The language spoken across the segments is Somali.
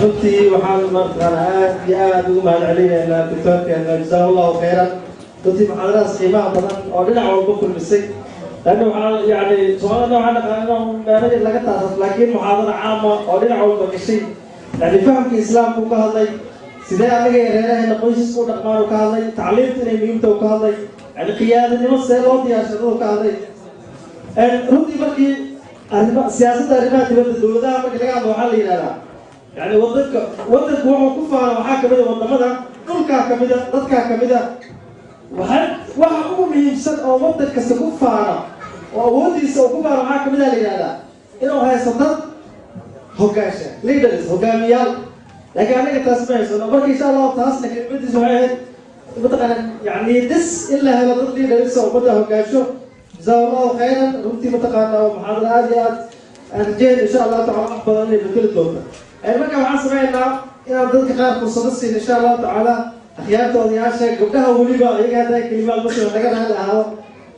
Runtii waxaan mataqaana aad iyo aad ugu mahad celinaynaa doctoorkeena, jazaahu Allahu khayran. Runtii muxaadaradaas qiimaha badan oo dhinac walba kulmisay, lanna waxaa yani Soomaalida waxaa naqaana meelo yar laga taasas, laakiin muxaadaro caama oo dhinac walba gashay, yani fahamka Islaamka u ka hadlay, sidee anaga reeraheena qoysaska u dhaqmaan u ka hadlay, tacliimta inay muhiimta u ka hadlay, yani qiyaadanimo see loo diyaarsado u ka hadlay. Runtii markii arrima siyaasadda arrimaha dibadda dowladaha markii laga hadlo, waxaa la yidhahdaa yani wadanku wuxuu ku faana waxaa kamid a wadamada dhulkaa kamida, dadkaa kamida. Waxaa waxa ugu muhiimsan oo wadan kasta ku faana oo awooddiisa oo ku faana waxaa kamid a la yidhahdaa inuu haysto dad hogaansha, leaders, hogaamiyaal. Laakiin anaga taas ma haysano. Marka insha Allahu taasna kelimadiisu waxay ahayd mataqaana yani this in la helo dad leaders oo ummadda hogaansho. Jazaa Allahu khayran. Runtii mataqaana oo muxaadara aad iyo aad aan rajeyn insha Allahu tacala wax badan inay bedeli doonto. Marka waxaan sameynaa inaan dadka qaar fursado siin insha Allahu tacaala, akhyaarta odayaasha, gabdhaha weliba iyaga haddaa kelimaad masala laga raali ahaado.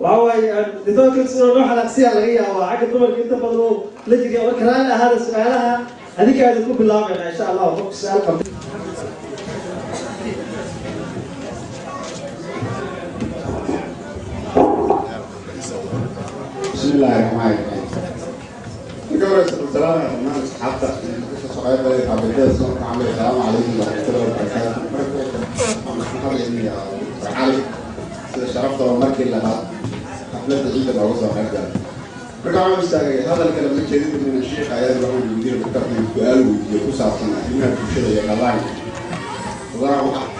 Waxa waaye doctoorka inuu noo xanaaqsiyaa laga yaabaa, xagga dumarka inta badan oo la jiriya. Marka raali ahaada, su-aalaha adinka idinku bilaabayna insha Allah, qofka su-aal qabta. بسم الله الرحمن الرحيم. Marka hore salaam dhammaan asxaabta kasoo qayb galay xaafidada soonka camal. Asalaamu calaykum waraxmatullahi wabarakaatu. Marka waxaan isku hadlaynayaa Dr. Cali sida sharafta oo markii labaad xafladda ciidda looga soo qayb galay. Marka waxaan istaagay hadal kale ma jeedin doona shiikha ayada, waxaan weydiinay doctorka inuu su-aal weydiiyo ku saabsan arrimaha bulshada iyo dhaqanka.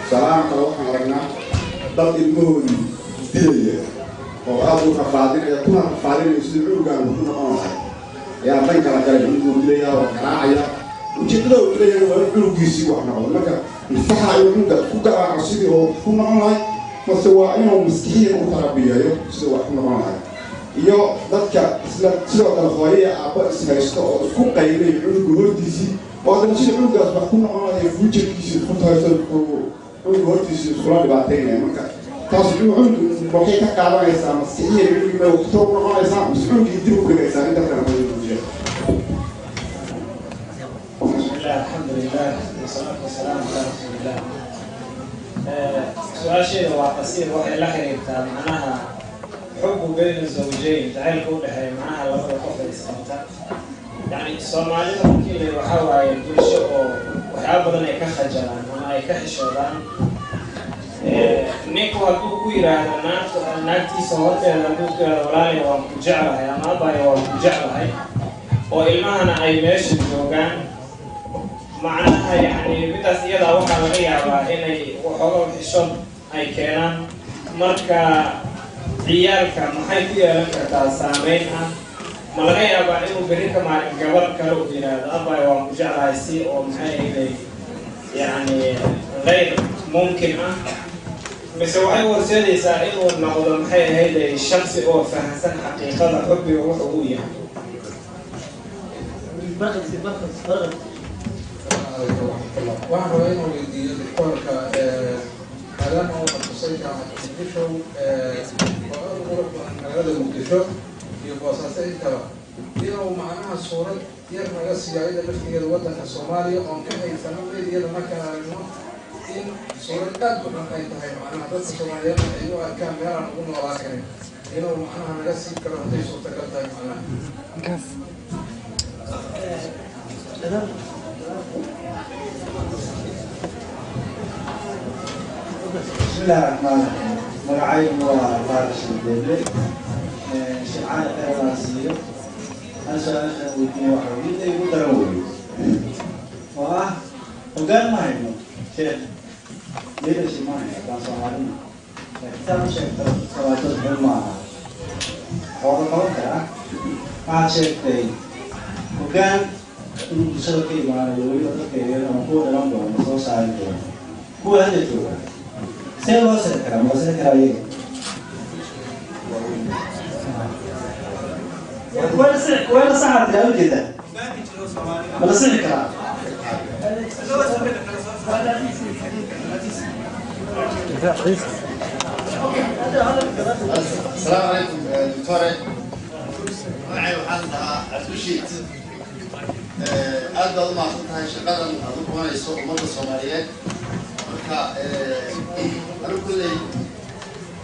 Tusaalahaan kale, waxaan aragnaa dad ilmahoodii dilaya oo aada u rafaadinaya, kuna rafaadinaya sidii cunugaan wuxu noqon lahay ayaa dhan kala galay. Cunuguu dilaya oo garaacaya, ujeedada uu dilayana waa in cunugiisii wax noqdo. Marka masaxa inuu cunugaas ku garaaco sidii oo ku noqon lahay, mase waa inuu maskixiyan u tarabiyeeyo sidii wax ku noqon lahay? Iyo dadka isla sidoo kale hooyaya aabbo ishaysto oo isku qaylay cunuga hortiisii, oo haddana sidii cunugaas wax ku noqon lahay future-kiisii isku haysto, cunuga hortiisii iskula dhibaateynaya. Marka taas cunugu waxay ka qaadanaysaa maskixiyan cunugii may waxtar u noqonaysaa, mise cunugii dib u dhigaysaa? Inta kale ma بسم الله، الحمد لله، والصلاة والسلام على رسول الله. Su-aasheeda waa qasiir, waxay la xiriirtaa macnaha xubbu bayna zawjayn, jacaylka u dhexeeya macnaha labada qof ee isqabta. Yani Soomaalida markii la waxaa waaye bulsho oo waxyaaba badan ay ka khajalaan ama ay ka xishoodaan. Ninku hadduu ku yiraahdo naagta, naagtiisa horteeda hadduu ku yiraahdo "Walaalay, waan ku jeclahay" ama "Abaya, waan ku jeclahay", oo ilmahana ay meesha joogaan, macnaha yacni midaas iyadaa waxaa laga yaabaa inay waxooga xishood ay keenaan. Marka ciyaalka maxay ku yeelan kartaa saameyn ah? Ma laga yaabaa inuu berri ka maalin gabar kale uu yidhaahdo "Abay, waan ku jeclahay" si oo maxay ahayd yacni gayr mumkin ah, mise waxay u horseedaysaa inuu noqdo maxay ahayd shaksi oo fahamsan xaqiiqada xubbiga wuxu uu yahay? Barqad, barqad, barqad. Waxaan rabaa inuu weydiiyo doctoorka, maadaama uu xatusay jaamacadda Muqdisho oo aad u qurux badan, magaalada Muqdisho iyo Boosaaso intaba, inuu macnaha suurad yar naga siiyo ayada laftigeeda waddanka Soomaaliya oon ka haysano meediyada markaan aragno in suurad aad u xun ay tahay, macnaha dadka Soomaaliyeedna ay u arkaan meel aan ugu noolaan karin, inuu macnaha naga siin karo hadday suurtagal tahay macnaha. بسم الله الرحمن الرحيم. Magacaygu waa Faarax Sheegeele. Sheekh Cali khayr baan siiyo. Hal su-aashaan weydiiya waxa mid ay ugu daran weyo oo ah hoggaan ma hayno sheekh, leadership ma hayno haddaan Soomaalina, laakiin saad u sheegto Soomaali dad xun ma aha, waxaa la qaban karaa. Waxaad sheegtay hoggaan inuu bulshada ka imaanayo, weliba dadka yaryar ama kuwa dhalan doona soo saari doono. Kuwa hadda jooga see loo sixi karaa? Ma la sixi karaa iyaga? Wayna saxaa tiraa ujeedaa, ma la sixi karaa? Asalaamu calaykum doctore. Magacay waxaan dhahaa Cabdirashiid. Aad baad u mahadsan tahay shaqadan aad u qabanayso ummadda Soomaaliyeed. Marka anigu kulley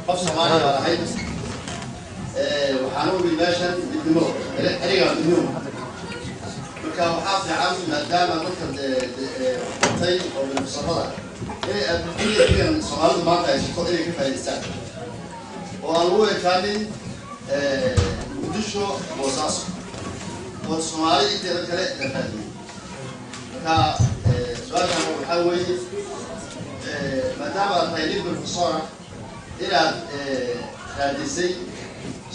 qof Soomaali baan ahay. Waxaan u imid meeshan midnimo, ereyga midnimo. Marka waxaa fiican, maadaama dadka batay oo bilfusarada inay adduunyadan Soomaalidu maanta haysato inay ka faa'iidaystaan oo aan lagu ekaanin Muqdisho, Boosaaso oo Soomaali inteeda kale la raadiyey. Marka su-aashan waxaa weeye, maadaama aad tahay nin professor, inaad raadisay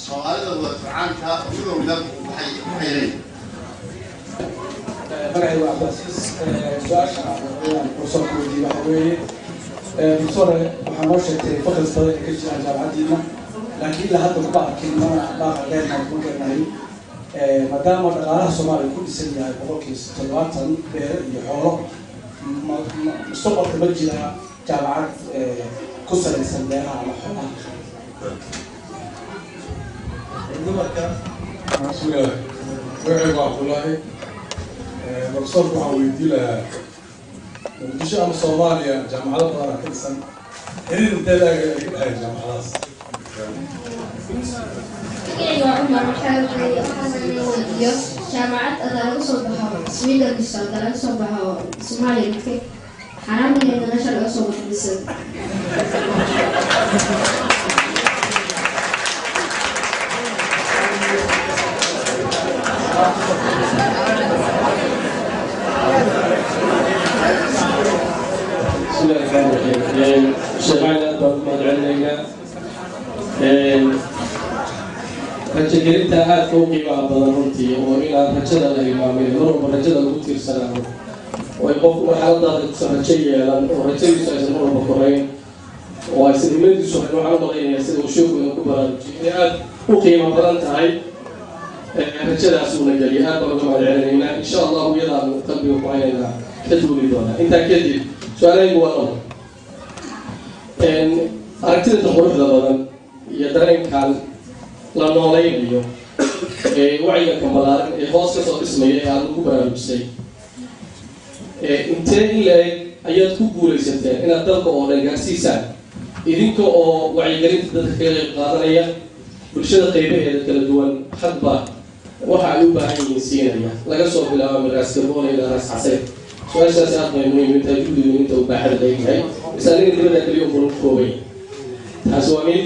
Soomaalida wadafacaanka oo mid walba waxay ku xayreen. Magacaygu waa Cabdicasiis. Su-aasha aan professorka weydiiye waxa weeye: professor, waxaa noo sheegtay faculties badan ay ka jiraan jaamacaddiina, laakiin ilaa hadda kuma arkin mana dhaaqa leenahay kuma garanayo. Maadaama dhaqaalaha Soomaaliya ku dhisan yahay 70% beero iyo xoolo, mustaqbalka ma jiraa jaamacad ku salaysan beeraha ama xoolaha? Dumarka. Bismillaah, magacaygu waa Cabdullaahi. Professorka waxaan weydii lahaa, Muqdisho ama Soomaaliya jaamacado badanaa ka dhisan, xiriir intee la-eg ay ka dhexeeya jaamacadahaas? Magacayga waa Cumar. Waxaa waxaan weydiiyo, jaamacad adaa laga soo baxo Sweden mise adaa laga soo baxo Soomaaliya, midke xaraam yahay nolosha laga soo baxo mise? بسم الله الرحمن الرحيم. Sheekh Cali, aad baan u mahadcelinaynaa rajagelinta aadka u qiimaha badan runtii, oo inaan rajada la hilmaamin, mar walba rajada lagu tiirsanaano, oo ay qofku marxaladaada kusan rajo yeelan oo rajadiisu aysan mar walba korayn oo aysan himadiisu hayn. Waxaan u malaynayaa sida uu sheeku idinku baraarujiyay inay aada u qiimo badan tahay rajadaas uuna geliyay. Aad baan uga mahadcelinaynaa. Insha Allahu iyadaanu qalbiga ku haynaynaa, ka duuli doonaa. Intaa kadib, su-aalahaygu waa labo. Aragtida quruxda badan iyo dareenkan la noolaynayo ee wacyiga ballaaran ee hoos kasoo dhismaya ee aada ugu baraarujisay, intee in la-eg ayaad ku guulaysateen inaad dalka oo dhan gaarsiisaan, idinka oo wacyigelinta dadka kaga qayb qaadanaya, bulshada qaybaheeda kala duwan hadba waxa ay u baahan yihiin siinaya, laga soo bilaabo min Raas Gaboona ilaa Raas Casayr? Su-aashaasi aad bay muhiim u tahay, juhdigu inta uu baaxada leeyahay mise aniga dibadda kaliya unbuu ku koobay? Taasi waa mid.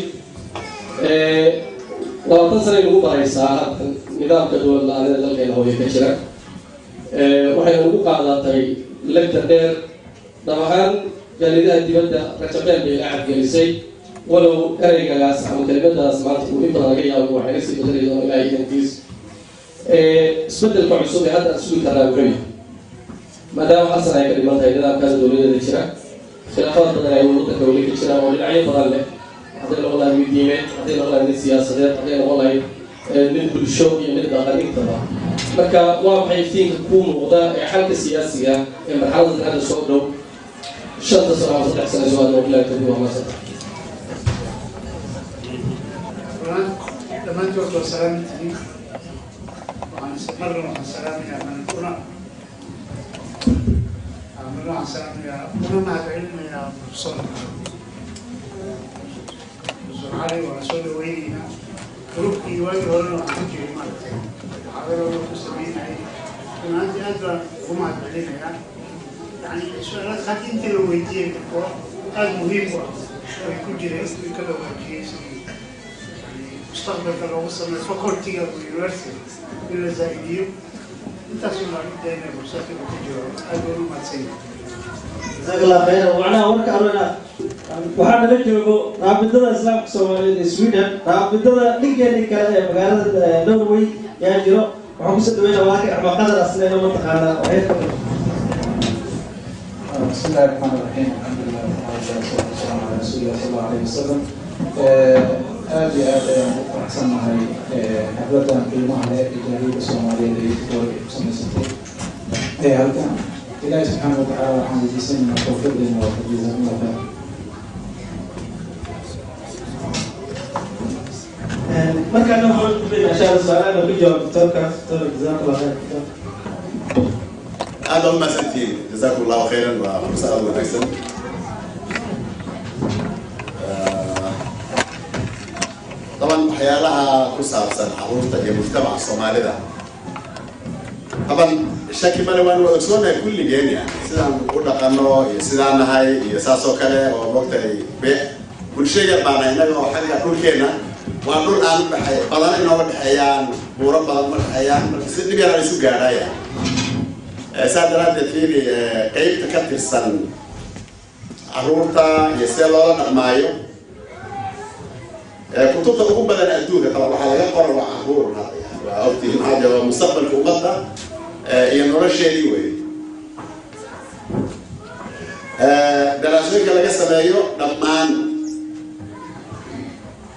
20 sanay nagu baraysaa haddan nidaamka dowlad la-aanida dalkeena hooyo ka jira. Waxayna nagu qaadatay legta dheer. Dhab ahaan, jaalidaha dibadda rajabeel bay ila cadgelisay, walow ereygagaas ama kelimadaas maanta uu in badan laga yaabo waxay kasii bedeli doona Ilaahay idankiis. Isbedelka cusub ee hadda aan sugi karnaa muxuu yahay, maadaama hal sana ay ka dhiman tahay nidaamkaas dowladeeda jira, khilaafaad badan ay waddanka weli ka jiraan oo dhinacyo badan leh, hadday noqon lahayd mid diimeed, hadday noqon lahayd mid siyaasadeed, hadday noqon lahayd mid bulsho iyo mid dhaqan intaba? Marka waa maxay iftiinka kuu muuqda ee xalka siyaasiga ee marxalada hadda soo dhow, 5-ta sano ama 3 sano soo aad? Wabilahi tawfiiq, waa mahadsantahay. Dhammaantood waa salaamantihiin. Waxaan marna waxaan salaamayaa manuna, marna waxaan salaamayaa una mahadcelinayaa professor Cali. Waan soo dhaweyneynaa groupkii waagii horena waxaan ku jiray, maaragtay, muxaadarada ku sameynayay. Runaantii aad baan ugu mahadcelinayaa. Yani su-aalaad hadda intii la weydiiyey kuwa aada muhiim u ah way ku jireen, way ka dhawaajiyey sidii yani mustaqbalka loogu sameeyo facultyga university in la zaa'idiyo. Intaas un baan u daynaya professorka inuu ka jawaabo. Aad baan u mahadsan yahay. Jazaak Allah khayra. Macnaha warka arona waxaa nala joogo raabidada Islaamka Soomaaliyeed ee Sweden, raabidada ninkeeni kale ee magaalada Norway yaa jiro. Waxaan kusoo dhaweynaa walaalkay Axmed Qadar asleena mataqaanaa waxay ka بسم الله الرحمن الرحيم، الحمد لله والصلاة والسلام على رسول الله صلى الله عليه وسلم. Aad iyo aad ayaan u faraxsannahay xafladan qiimaha leh ee jaaliyadda Soomaaliyeed ee Göteborg ay ku samaysatay ee halkan. Ilaahi subxaana watacaala waxaan weydiisanaynaa tawfiiqdiina waafajiyo. Jazakum Allah khayr. Markaana waxaan u gudbaynaa insha Allah su-aalaha ku jawaab doctorka. Doctor, jazakallah khayr. Aad baa umahadsantihiin, jazaakum allahu khayran. Waa fursad aad u wanaagsan. Taban waxyaalaha ku saabsan caruurta iyo mujtamaca Soomaalida, taban shaki male, waan wada ogsoonahay kulligeen, yani sidaan u dhaqano iyo sidaan nahay iyo saas oo kale oo moogtahay bulsho yar baana innaga oo xagga dhulkeenna waa dhul aan u dhexey badan inooga dhexeeyaan, buuro badan ma dhexeeyaan, marka si dhib yar aan isu gaadhaya. Saa daraaddeed fiiri qeybta ka tirsan caruurta iyo sidee loola dhaqmaayo, kutubta ugu badan adduunka taban waxaa laga qora waa caruur. Waa ogtihiin, maxaa jira waa mustaqbalka ummadda iyo nolosheedii wey. Daraasooyinka laga sameeyo dhammaan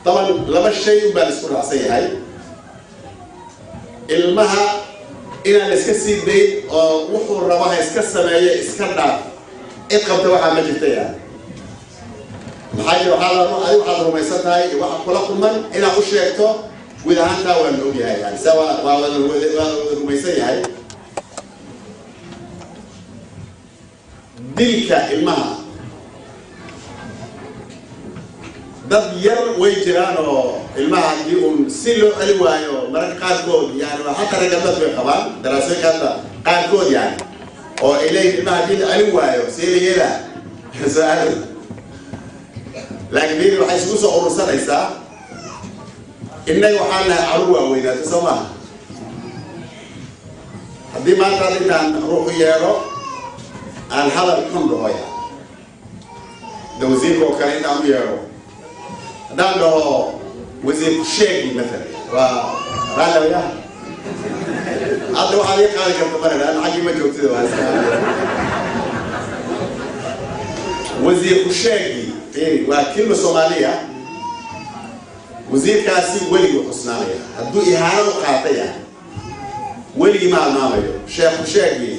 taban laba shay un baa la isku raacsan yahay: ilmaha inaan la iska sii dayn oo wuxuu rabo ha iska sameeyo, iska dhaaf, cid qabta waxaa ma jirta. Yani maxaa jira, waxaa la adi waxaad rumaysan tahay iyo waxa kula quman inaad u sheegto guud ahaantaa waa la ogyahay, yani sa waa wada rumaysan yahay. Dilka ilmaha dad yar way jiraan oo ilmaha haddii uun si loo celi waayo mararka qaarkood, yani waa xataa ragga dad way qabaan daraasooyinka hadda qaarkood, yani oo ay leeyihin ilmaha haddii la celin waayo see la yeelaa su-aal. Laakiin fiiri, waxay isugu soo urursanaysaa innaga waxaan nahay caruur waaweynaatay, soo maaha? Haddii maanta hadda intaan ruuxu yeedho aan hadal xun dhaho, ya da wasiirka oo kale intaan u yeedho haddaan dhaho wasiir ku sheegi maalan, waa raalli ya hadda waxaad ii qaadi karta male, an xaggii ma joogtida. Waa wasiir ku sheegi, fiiri, waa kilma Soomaaliya. Wasiirkaasi weligii xusnaanaya hadduu ihaanad u qaataya, weligii ma halmaamayo. Sheekh ku sheegi,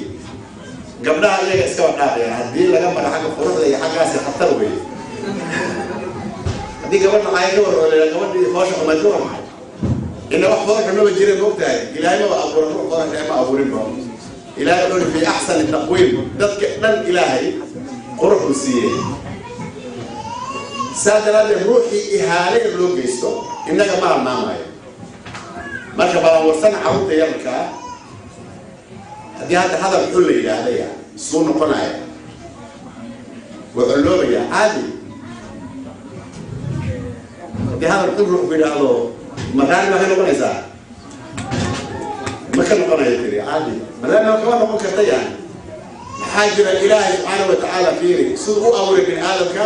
gabdhaha iyaga iskaba dhaafaya, haddii laga maro xagga quruxda iyo xaggaasi khatar weeye. Haddii gabadha caaya ka war oo la gabadhii foosha xumayd ka war, maxay ina wax fool xun maba jira, moogtahay? Ilaahay maba abuuran ruux fool xun, ma abuurin ba. Ilaahay wuxuu yidhi fi axsani taqwiim, dadka dhan Ilaahay qurux uu siiyey. Saa daraaddeed ruuxii ihaale yar loo geysto innaga ma halmaamayo. Marka balan warsana carruurta yararka ah, haddii hadda hadal xun la yidhaahdaya isuu noqonaya, waa colloobaya caadi. Haddii hadal xun ruux ku yidhaahdo, maraani ma ka noqonaysaa? Ma ka noqonayo tiri caadi, maraani ma kama noqon karta. Yani maxaa jira, Ilaahay subxaana wa tacaala fiiri siduu u abuuray bini aadamka: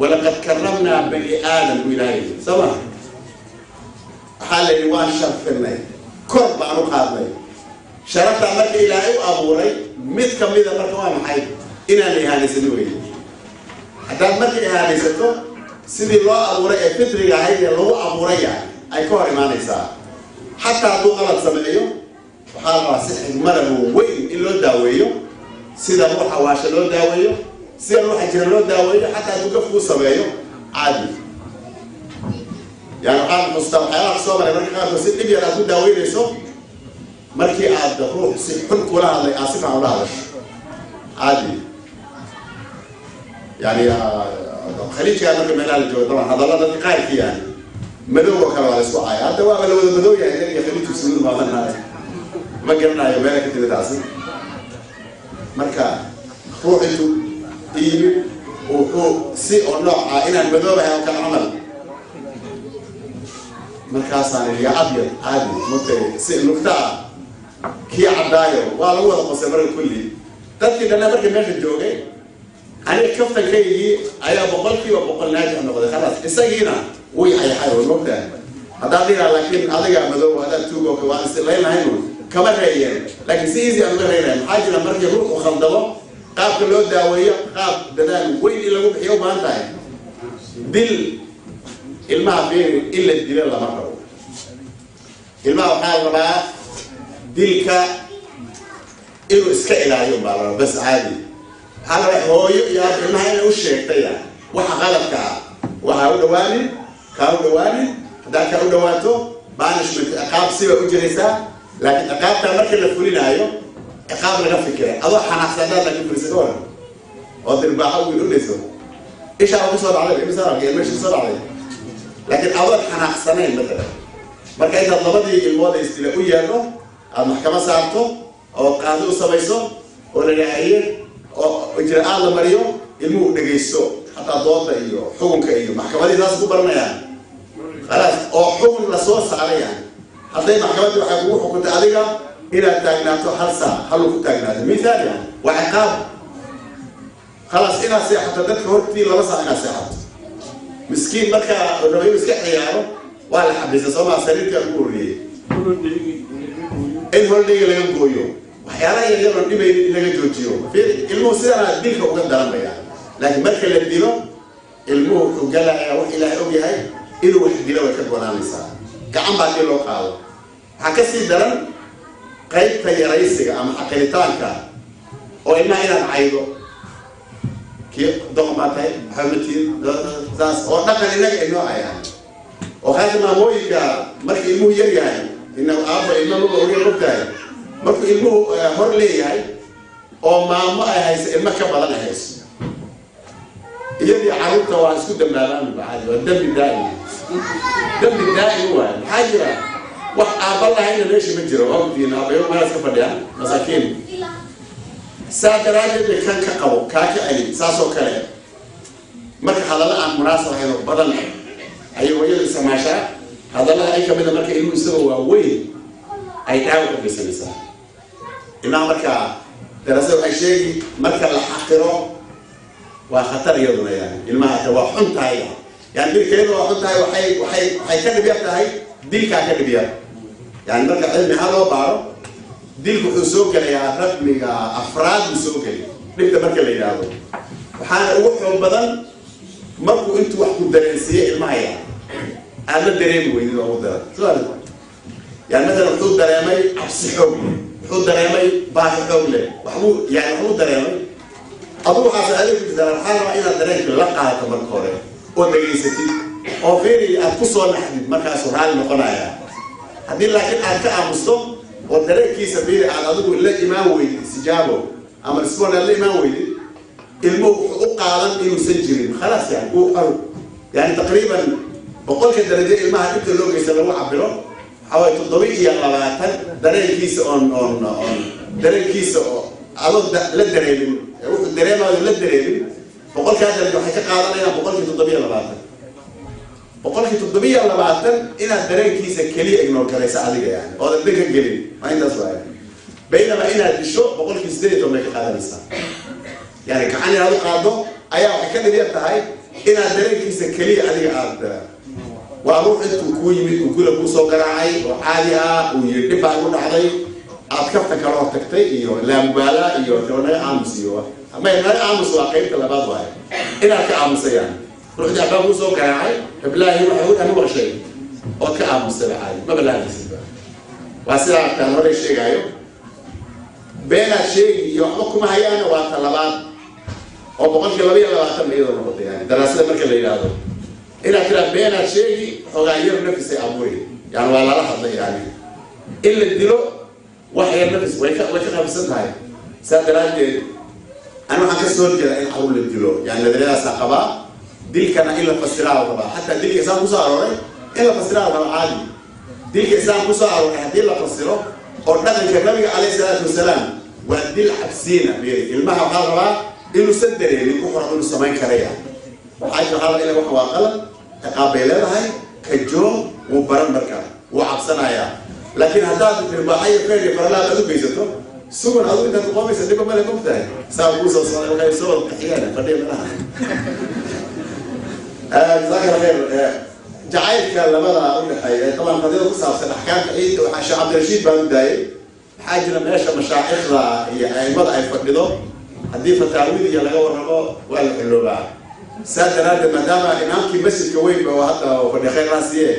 walaqad karamnaa bani aadam buu Ilaahay yidhi, soo ma? Waxaa la yidhi waan sharfinay, kor baan u qaadnay sharaftaa. Marka Ilaahay u abuuray mid kamida marka waa maxay? Inaan la ihaanaysanin weye. Haddaad marka ihaanaysato, sidii loo abuuray ee fitriga ahayd ee lagu abuuraya ay ka hor imaanaysaa. Xataa hadduu qalad sameeyo, waxaa la rabaa si xigmada weyn in loo daaweeyo, sida ruuxa waasha loo daaweeyo, sida ruuxa jira loo daaweeyo, xataa hadduu gafkuu sameeyo caadi. Yani waxaad xusuustaa waxyaalaha kusoo maray marka qaarkood si dhib yar aad ku daaweynayso, markii aad ruux si xun kula hadlay aad si fiican ula hadasho caadi. Yani Khaliijka marka meelaha la joogo, daban hadalla dadka qaarkii, yani madow oo kale waa la isku caaya. Hadda waaba la wada madow yahay, inaga iyo Khaliijku isugu maadanahay, ma garanayo meela ka timid taasi. Marka ruux intuu yimid wuxuu si oo nooca inaan madoobahay oo kale camal, markaasaan idhi yaa abyad caadi, mugtay si nugta ah kii caddaayo, waa lagu wada qosay. Marka kulli dadkii dhanna markii meesha joogay, aniga kaftankaygii ayaa 100% naajix noqday. Khalaas, isagiina wuu yaxyaxay oo mogtahay haddaad dhihaa, laakiin adiga madow haddaad tuugo waan isilayn lahayn, kama reeyeen, laakiin si easy aan uga reynaya. Maxaa jira, markii ruux uu khaldamo, qaabka loo daaweeyo qaab dadaal weyn in lagu bixiyo u baahan tahay. Dil ilmaha fiiri, in la dilo lama rabo ilmaha. Waxaa la rabaa dilka inuu iska ilaaliyo baa la rabaa bas caadi. Waxaa la rabaa hooyo iyo aab ilmaha inay u sheegtaya waxa qaladka ah, waxaa u dhawaanin. Kaa u dhawaanin. Haddaad kaa u dhawaato, punishment, ciqaab siba u jiraysaa. Laakiin ciqaabtaa marka la fulinaayo, ciqaab laga fikiray. Adoo xanaaqsan haddaad laakiin fulisa, ka waran oo dirbaaxo ugu dhuleyso, ishaaba kusoo dhacday, imisa arkay meesha kusoo dhacday. Laakiin adoon xanaaqsanayn, matalan, marka intaad labadii ilmood ay istila u yeedho, aada maxkamad saarto oo qaadi u samayso oo la dhaahaye oo ijra-aad la mariyo, ilmuhu dhegaysto xataa dooda iyo xukunka iyo maxkamadii, saas ku baranayaan, khalaas, oo xukun lasoo saarayaan. Hadday maxkamaddii waxay kugu xukuntay adiga inaad taagnaato hal saac, haluu ku taagnaato, mithaal, yani waa ciqaab. Khalaas, inaad seexato dadka hortii 2 saac, inaad seexato. Miskiin marka rabo inuu iska ciyaaro waa la xabisa, soo maa? Sariirtaa ugu horreeyey in holdayga laga gooyo, waxyaalaha yaryar oon dhibaynin in laga joojiyo. Ilmuhu sidana dilka uga daranbaya. Laakiin marka la dilo, ilmuhu wuxuu galayaa wax Ilaahay og yahay. Inuu wax dilo way ka gonaanaysaa, gacan baa haddii loo qaado. Waxaa ka sii daran qaybta yaraysiga ama xaqiritaanka, oo ilmaha inaad caydo, kii doqon baa tahay, waxba ma tiid, saas oo dhaqan inaga inoo ayaan, oo khaasa maamooyinka marka ilmuhu yar yahay. Ina aabba ilma maba ogeyn, og tahay, markuu ilmuhu hor leeyahay oo maamo ay hayso, ilmo ka badan ay hayso, iyadii carruurta waa isku dambaabaan caadi. Waa dembi daa'im, dembi daa'im waay. Maxaa jira? Wax aabba lahayna meesha ma jiro. Ogtiin aabbayo meelaas ka fadhiyaan, masaakiin. Saa daraaddeed bay kan ka qabo, kaa ka celi, saas oo kale. Marka hadalla aan munaasab ahayn oo badan ayay hooyadu isticmaashaa. Hadallada ay kamida marka ilmuhu isagoo waaweyn ay dhaawac u geysanaysaa ilmaha. Marka darasada waxay sheegi, marka la xaqiro waa khatar iyaduna. Yani ilmaha waa xun tahay, yani dilkeedu waa xun tahay. Waxay ka dhib yar tahay dilkaa, ka dhib yar. Yani marka cilmi ha loo baaro, dilku wuxuu soo gelayaa raqmiga afraad buu soo geli dhibta marka la yidhaahdo. Waxaana ugu xoog badan markuu intuu wax ku dareensiiye ilmahaya aad la dareemi weydid oo ugu daran. Soo yani matalan wuxuu dareemay cabsi xoog leh, wuxuu dareemay baahi xoog leh, waxbuu yani waxbuu dareemay. Adugu waxaas adeeg ku jirtaa. Waxaa rabaa inaad dareenka la qaadato marka hore oo dhegaysatid oo fiiri aad ku soo naxdid, markaasuu raalli noqonaya. Haddii laakiin aad ka aamusto oo dareenkiisa fiiri aad adigu la imaan weydid, istijaabo ama respond aad la imaan weydid, ilmuhu wuxuu u qaadan inuusan jirin. Khalaas, yani uu xor yani taqriiban 100-ka darajo ilmaha dhibta loo geysta lagu cabiro, waxaa waye 27 dareenkiisa oon dareenkiisa oo adoo la dareemin, wuxuu dareemayo la dareemin. 100-kaa darajo waxay ka qaadanayaan 27%. 27% inaad dareenkiisa keliya ignore garaysa adiga, yani oodan dhan ka gelin, waa intaas waaya. Baynama inaad disho 18% bay ka qaadanaysaa. Yani gacan inaad u qaado ayaa waxay ka dhib yar tahay inaad dareenkiisa keliya adiga aad. Waa ruux intuu kuu yimid uu gula kuu soo garaacay oo caadi ah, uu yiri dhib baa igu dhacday, aad kafta kala hor tagtay iyo laamubaalaa iyo naga aamus iyo may naga aamus. Waa qaybta labaad waaye inaad ka aamusayaan. Ruuxdii abbaa kuu soo garaacay, heblaahi waxay u dhami maqshay, ood ka aamustaba caadi, maba lahadlisidba. Waa sidaa taan horey sheegaayo, beenaad sheegi iyo waxba kuma hayaana. Waa ta labaad oo 22% iyadoo noqotay, yani daraasada marka la yidhaahdo, inaad tiraa beenaad sheegi xoogaa yar nafisay abuuri, yani waa lala hadlay. Yani in la dilo wax yar nafis way ka qabisan tahay. Saa daraaddeed ani waxaan ka soo horjeedaa in caruur la dilo. Yani nadariyadaasaa qabaa. Dilkana in la fasiraa la rabaa. Xataa dilka islaam kusoo arooray in la fasiraa la rabaa caadi. Dilka islaam kusoo arooray haddii la fasiro oo dhaqanka nabiga calayhi salaatu wasalaam, waa dil cabsiina. Fiiri, ilmaha waxaa la rabaa inuusan dareemin wuxuu rabo inuu samayn karaya. Waxaa jira, waxaa la rabaa wax waa qalad, ciqaab bay leedahay, ka joog, wuu baran, markaa wuu cabsanayaa. Laakiin haddaad irbaaxayo feer iyo faralaad aad u geysato, sugan adigu intaad kuqoomaysa dhiba male, mogtahay, saa kuu soo socday waxay soo wada qaxiyaan fadhiya meelaha. Jazaaka Allah khayr. Jacaylka labada u dhexeeya taban qadiyada ku saabsan axkaamta ciidda, waxaa Sheekh Cabdirashiid baan u daayay. Maxaa jira, meesha mashaa'ikhda iyo aimada ay fadhido, haddii fataawid iyo laga warramo waa la xilloobaa. Saa daraaddeed, maadaama imaamkii masjidka weynba oo hadda fadhi, khayr raasiye,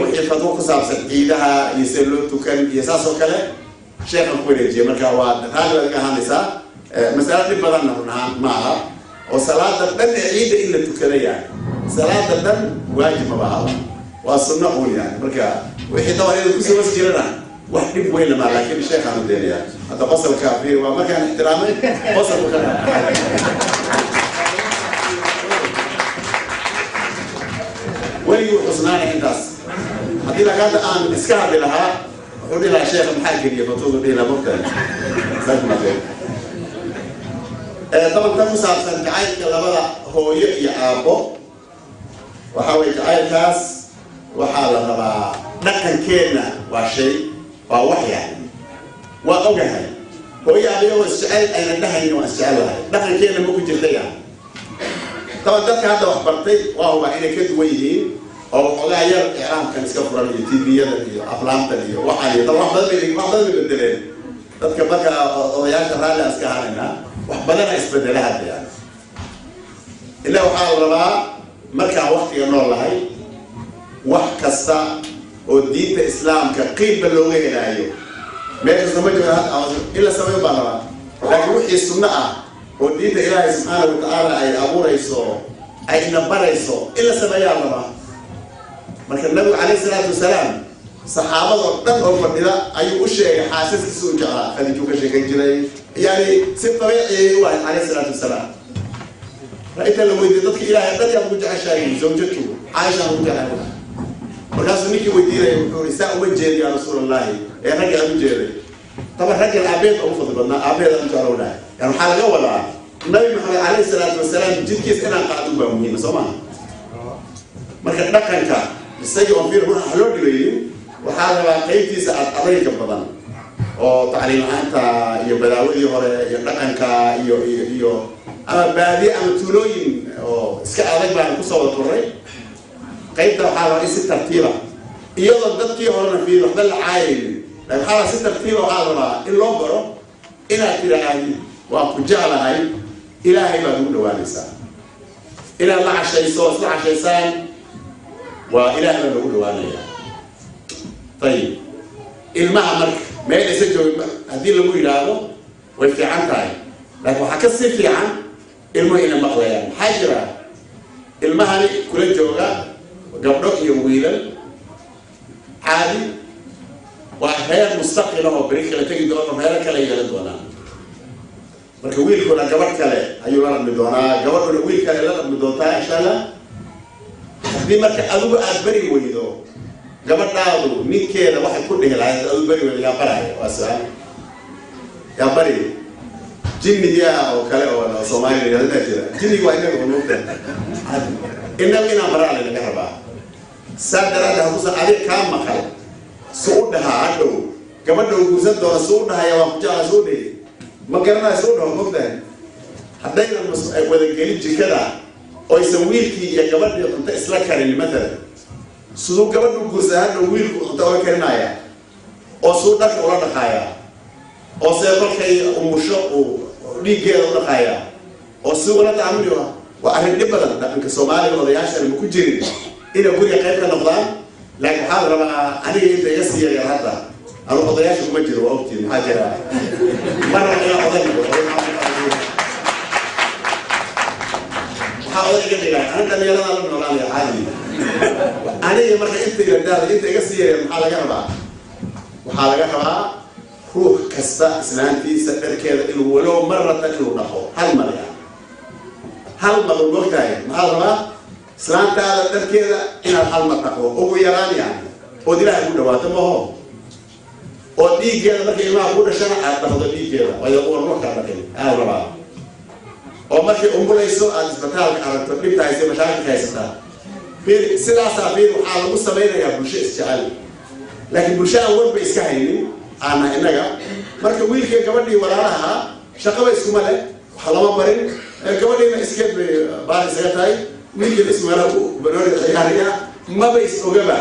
wixii fatwo ku saabsan ciidaha iyo sida loo tukan iyo saas oo kale, sheekhan ku wareejiyay. Marka waa raalli baad iga ahaanaysaa. Masalo dhib badanna run ahaan ma aha, oo salaada dhan ee ciidda in la tukada yahay. Salaada dhan waajib ma bahaba, waa sunno uun yani. Marka wixii dabar inuu kusoo hoos jirana wax dhib weyn lama, laakiin sheekhaan u deenayaa hadda qosolka fiir, waa markaan ixtiraamay qosolku ka weligii xusnaanay intaas. Haddii laakiin hadda aan iska hadli lahaa, wuxuu dhihi lahaa sheekha maxaa geliya fatwadu dhihi lahaa mogtahay. Jazakum khayr. Taban tan ku saabsan jacaylka labada hooyo iyo aabbo, waxaa weye jacaylkaas waxaa la rabaa dhaqankeenna waa shay, waa wax yani waa ogahay hooyo aabiyagoo isjecel ayna dhahaynin waan isjecel lahay, dhaqankeenna ma ku jirta yani. Taban dadka hadda wax bartay waa hubaa inay ka duwan yihiin oo waxoogaa yar iclaamkan iska furan iyo TV-yadan iyo aflaamtan iyo waxaan iyo wax badan bay, wax badan bay bedeleen dadka. Marka odayaasha raalli aan iska ahaanaynaa, wax badana isbedela hadda yani. Ilaa waxaa la rabaa markaan waktiga nool lahay wax kasta oo diinta islaamka qiibba looga helaayo meeshasta ma jiro in la sameeyo baa rabaa, laakiin wixii sunno ah oo diinta Ilaahay subxaana watacaala ay abuurayso, ay ina barayso, in la sameeyaa la rabaa. Marka nabigu calayhi salaatu wasalaam saxaabadoo dhan oo fadhida ayuu u sheegay xaasaskiisa u jeclaa. Khadiijuu ka sheekan jiray, yani si dabiici u ahayd calayhi salaatu wasalaam. Inta la weydiiyey dadka Ilaahay dhan yaad ugu jeceshahay, zawjatu Caaishaan ugu jeclahay. Markaasuu ninkii weydiinaya wuxuu yidhi, saa uma jeedi yaa rasuul Allahi, ee ragga aan u jeeday. Taban raggan aabeed ugu fadli badnaa, aabeed aan u jeclow dhahay. Yani waxaa laga wadaa Nabi Maxamed calayhi salaatu wasalaam jidkiisa inaan qaadin baa muhiima, soo maha? Marka dhaqanka isagii oon fiir ruuxa loo dhibaynin, waxaa la rabaa qaybtiisa aad adayga badan oo tacliim la-aanta iyo badaawadii hore iyo dhaqanka iyo iyo iyo ama baadiye ama tuulooyin oo iska adag baan kusoo wada koray. Qaybta waxaa la rabaa in si tartiiba, iyadoo dadkii horena fiir waxba la caayaynin, laakiin waxaa la si tartiiba waxaa la rabaa in loo baro inaad tidhaahdi waan ku jeclahay, Ilaahay baad ugu dhawaanaysaa. Inaad la cashayso, isla cashaysaan, waa Ilaahay baa loogu dhawaanaya. Ayib, ilmaha marka meel isa jooga haddii lagu yidhaahdo way fiican tahay, laakiin waxaa ka sii fiican ilmuhu inay maqlayaan. Maxaa jira ilmahani kula jooga gabdho iyo wiilal caadi waa reer mustaqila oo beri kala tegi doono, reero kale yeelan doonaa. Marka wiilkuna gabadh kale ayuu la dhaqmi doonaa, gabadhuna wiil kale la dhaqmi doontaa insha Allah. Haddii marka adigu aada beri weydo gabadhaadu ninkeeda waxay ku dhihi lahayd, adigu beri weydo, yaa baraya? Waa su-aal, yaa bari? Jinnigaa oo kale oo Soomaaliya yidhahda jira, jinniga waa inaga unuugta, inaga inaan baraa lanaga rabaa. Saa daraaddeed hadduusan adiga kaa maqal, su u dhahaa hadhow gabadha uu guursan doono, su u dhahaya waan ku jeclaa, su u dhihi ma garanayo, su u dhaho mogtahay. Haddaynan wadagelin jikada oysan wiilkii iyo gabadhii cunto isla karin matalan, siduu gabadhu guursan hadhow wiilku cunto ula karinaya oo suu dharka ula dhaqaaya oo see kolkay umusho uu dhiiggeeda u dhaqaaya oo si ula tacaamuli? Waa arrin dhib badan. Dhaqanka Soomaaliga odayaashana ma ku jirin inay guriga qayb ka noqdaan, laakiin waxaa la rabaa aniga inta iga sii yaryar hadda, anu odayaasha kuma jiro, waa ogtiin. Maxaa jira, ma rabo inaan oday noqdo. Maxaa oday iga dhigay? Ana dhalinyarada la noolaanaya caadi aniga. Marka inta yardaada inta iga sii yaryar maxaa laga rabaa? Waxaa laga rabaa ruux kasta islaantiisa dharkeeda inuu walow maratan inuu dhaqo, hal mar ya hal mar mogtahay. Maxaa la rabaa? Islaantaada dharkeeda inaad hal mar dhaqdo ugu yaraan yani, ood Ilaahay ugu dhawaato maho, oo dhiiggeeda markay ilmaha kuu dhashana aad dhaqdo dhiiggeeda, waayo uwan ruux kaa dhaqin aad rabaa, oo markay umulayso aad isbitaalka aragto dhibta haysa, mashaakilka haysataa. Fiir sidaasaa, fiir waxaa lagu samaynayaa bulsho isjecel, laakiin bulsho aan warba iska haynin aana innaga. Marka wiilka gabadhii walaalaha shaqaba iskuma leh, wax lama barin, gabadhiina iskeed bay baar isaga tahay, wiilkiina ismeelaha banooni ciyaaraya, maba is ogaba.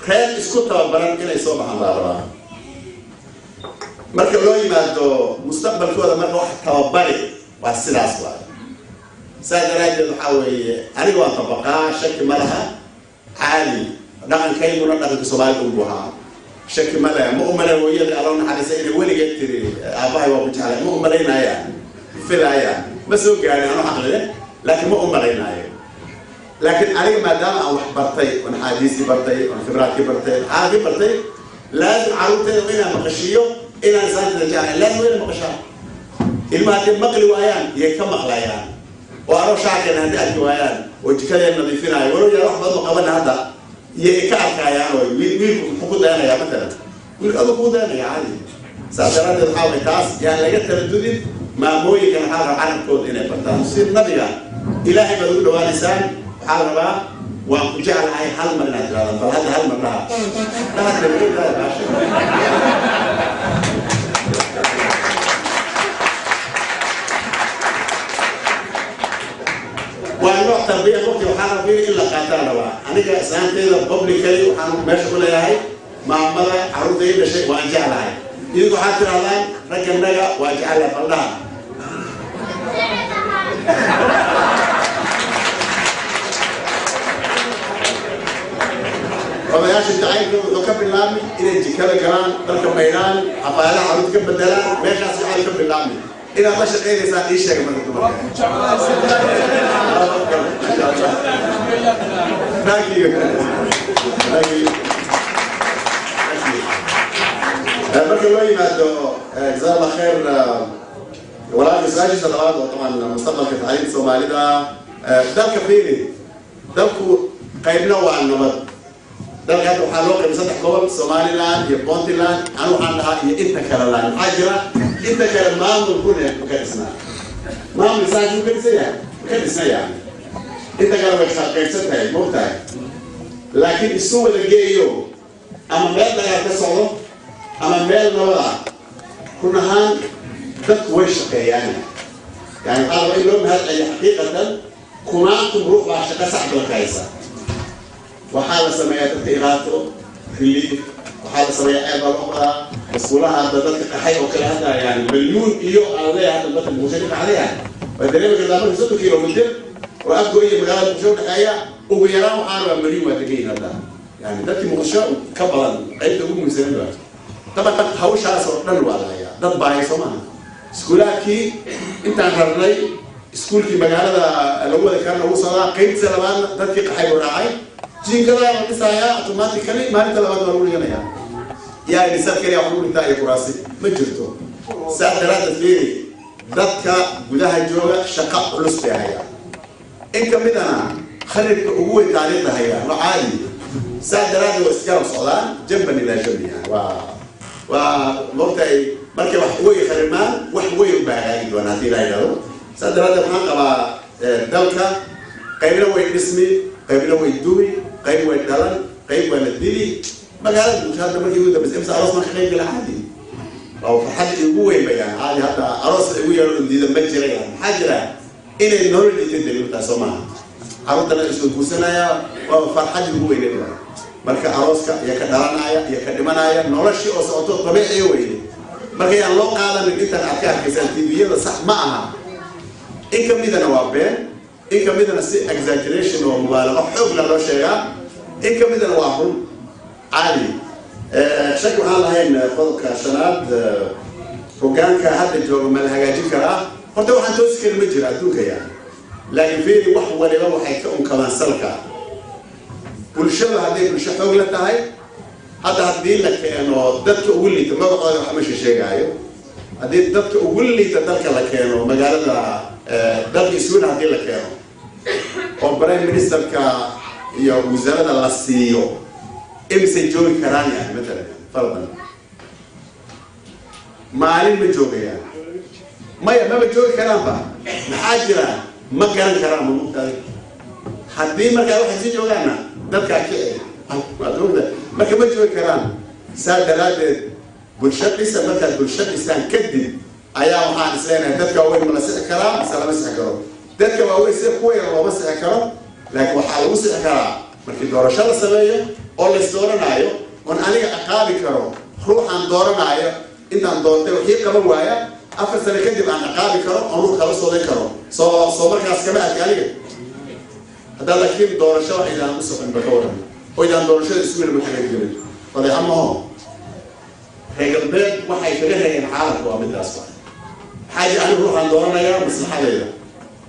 Reer isku tababaran inay soo baxaan baa rabaa marka loo yimaado mustaqbalkooda. Marka wax tababari waa sidaas waay. Saas daraaddeed waxaa weeye aniga waan tabaqaa, shaki ma laha, caadi dhaqankayguna dhaqanka Soomaalida unbu ahaa, shaki ma leh. Ma umalay hooyadii Alla naxariisa inay weligeed tiri aabbahay waa ku jeclay, ma umalaynayaan, filaayaan, ma soo gaarin anu caqli leh, laakiin ma umalaynaayo. Laakiin aniga maadaama aan wax bartay, oon axaadiisii bartay, oon khibraadkii bartay, xaalkii bartay, laazim carruurteeda inaan maqashiiyo inaan islaanteeda jeclahay. Laazim waa inay maqashaa. Ilmaha hadday maqli waayaan, yay ka maqlayaan. Oo anoo shaarkeena hadday arki waayaan oo jikadeen nadiifinaayo, walow yaa wax badan oo qabana hadda, yay ka arkayaan. Oo wiilku muxuu ku dayanayaa? Matalan wiilku aduu kugu dayanaya caadi. Saas daraaddeed waxaa way taas yaan laga taradudin. Maamooyinkan waxaa la rabaa carabkooda inay bartaan si nabiga Ilaahay baad ugu dhawaanaysaan. Waxaa la rabaa "waan ku jeclahay" hal mar inaad tirahdaan. Bal hadda hal mar dhaha, dhaha dhaha baasha. Waa nooc tarbiya. Waqti waxaa la rabaa in la qaataa rabaa. Aniga islaanteeda publicly waxaan meesha ku leeyahay, maamada carruurta ii dhashay waan jeclahay. Idinku waxaad tirahdaan ragganaga waa jeclahay. Bal dhaha. Odayaasha jacaylka wuxuu ka bilaabmay inay jikada galaan, dharka maydhaan, xafaayadaha carruurta ka bedelaan. Meeshaas jacayl ka bilaabmay. Inaad la shaqaynaysaan ii sheega. Marka dumarka, thank you, thank you. Marka loo yimaado, jazaa Allah khayr walaalka. Su-aashiisa labaad oo طبعا mustaqbalka tacliinta Soomaalida dalka, fiiri, dalku qaybna waa nabad. Dalka hadda waxaa loo qaybay saddex gobol, Somaliland iyo Puntland, anu waxaan dhahaa iyo inta kale laan. Maxaa jira? Inta kale maamulkuna ma ka dhisnaa? Maamul saas mu ka dhisan yahay? Ma ka dhisna yani. Inta kale way qaybsan tahay, maogtahay? Laakiin isu wada geeyo, ama meel dagaal ka socdo ama meel nabad ah, run ahaan dadku way shaqeeyaan. Yani waxaa rabaa in loo mahad celiyo xaqiiqatan. Kumaankum ruux baa shaqo sax badan ka haysa. Waxaa la sameeyaa dadka iqaato relief, waxaa la sameeyaa ceel baa loo qodaa, maskuulaha hadda dadka qaxay oo kale. Hadda yani milyuun iyo aan leeyahay hadda dadka Muqdisho ka qaxday ah waa dareemi kartaa. Marka 30 kilomitir oo Afgo iyo magaalada Muqdisho udhexeeya ugu yaraan waxaan rabaa milyuun waa degan yihin hadda, yani dadkii Muqdisho ka badan, qaybta ugu muhiimsanan baa. Taban hawshaas oo dhan waa la hayaa. Dad baaya soo maaha. Iskuulaadkii intaan rarnay, iskuulkii magaalada lagu wada karana ugu socdaa. Qaybtiisa labaadna dadkii qaxay buu raacay. Jiinkadaa la dhisayaa automatically, maalinta labaad waa lagu dhiganayaa. Yaa nisaad kaliya wax lagu dhigtaa iyo kuraasi ma jirto. Saa daraaddeed fiiri, dadka gudaha jooga shaqo culus bay hayaa. In ka midana kharibka ugu weyn taariikhda hayaa, waa caadi. Saa daraaddeed waa isgarab socdaan jamban ilaa jambi. Yani waa moogtahay, markay wax way kharimaan, wax weyn ubaa hagaagi doona haddii la yidhahdo. Saa daraaddeed waxaan qabaa dalka qaybna way dhismi, qaybna way dumi, qayb way dhalan, qayb waa la dili. Magaalada Muqdisho hadda markii ugu dambeysay imsa aroos marka qayb gala? Caadi waa farxad igu weyn ba yani. Caadi hadda aroos igu yeero diida ma jira yani. Maxaa jira? Inay nolol dhigtay daliiltaa soo maaha. Carruurtana isoo guursanaya, waa farxad ugu weyneed waay. Marka arooska iyo ka dhalanaya iyo ka dhimanaya, noloshii oo socoto dabiiciya weye. Marka yaan loo qaadanin intaan aad ka arkaysaan TV-yada, sax ma aha. In ka midana waa been, in ka midana si exaggeration oo mubaalago xoog la loo sheegaa, in ka midana waa run caadi. Shaki waxaan lahayn. Qodobka shanaad, hogaanka hadda jooga ma la hagaajin karaa? Horta waxaan toosi karin ma jira adduunka yani. Laakiin fiiri, wax waliba waxay ka unkamaan salka bulshadu. Hadday bulsho xoog la tahay, hadda haddii la keeno dadka ugu liita, magacooda wax ma sheegaayo, haddii dadka ugu liita dalka la keeno, magaalada dalka Sweden haddii la keeno oo prime ministerka iyo wasaaradda la siiyo, imisay joogi karaan? Yani matalan fardan maalin ma joogayaan? Maya, maba joogi karaanba. Maxaa jira? Ma garan karaan, ma mugtaada? Haddii markaa waxay sii joogaanna dadkaa kici waad ogta, marka ma joogi karaan. Saa daraaddeed bulsho dhisa. Markaad bulsho dhisaan kadib ayaa waxaan isleenahay dadka waaweyn ma la sixi karaa mise lama sixi karo? Dadka waaweyn sida kuwa yar looma sixi karo, laakiin waxaa lagu sixi karaa markii doorasho la sameeyo oo la isdooranaayo, oon aniga aqaabi karo ruuxaan dooranaayo. Intaan doortay wixii qaban waaya, 4 sano kadib aan aqaabi karo oon ruux kala soodan karo. Soo markaas kama adka aniga haddaa. Laakiin doorasho wax idaan u socon ba ka waran oo idaan doorashada isugu ma kaga gelin, fadeexa maho. Reer galbeed waxay kaga reeyeen caalamka waa midaas. Wa maxaa jira? Anigu ruuxaan dooranayaa maslaxadayda.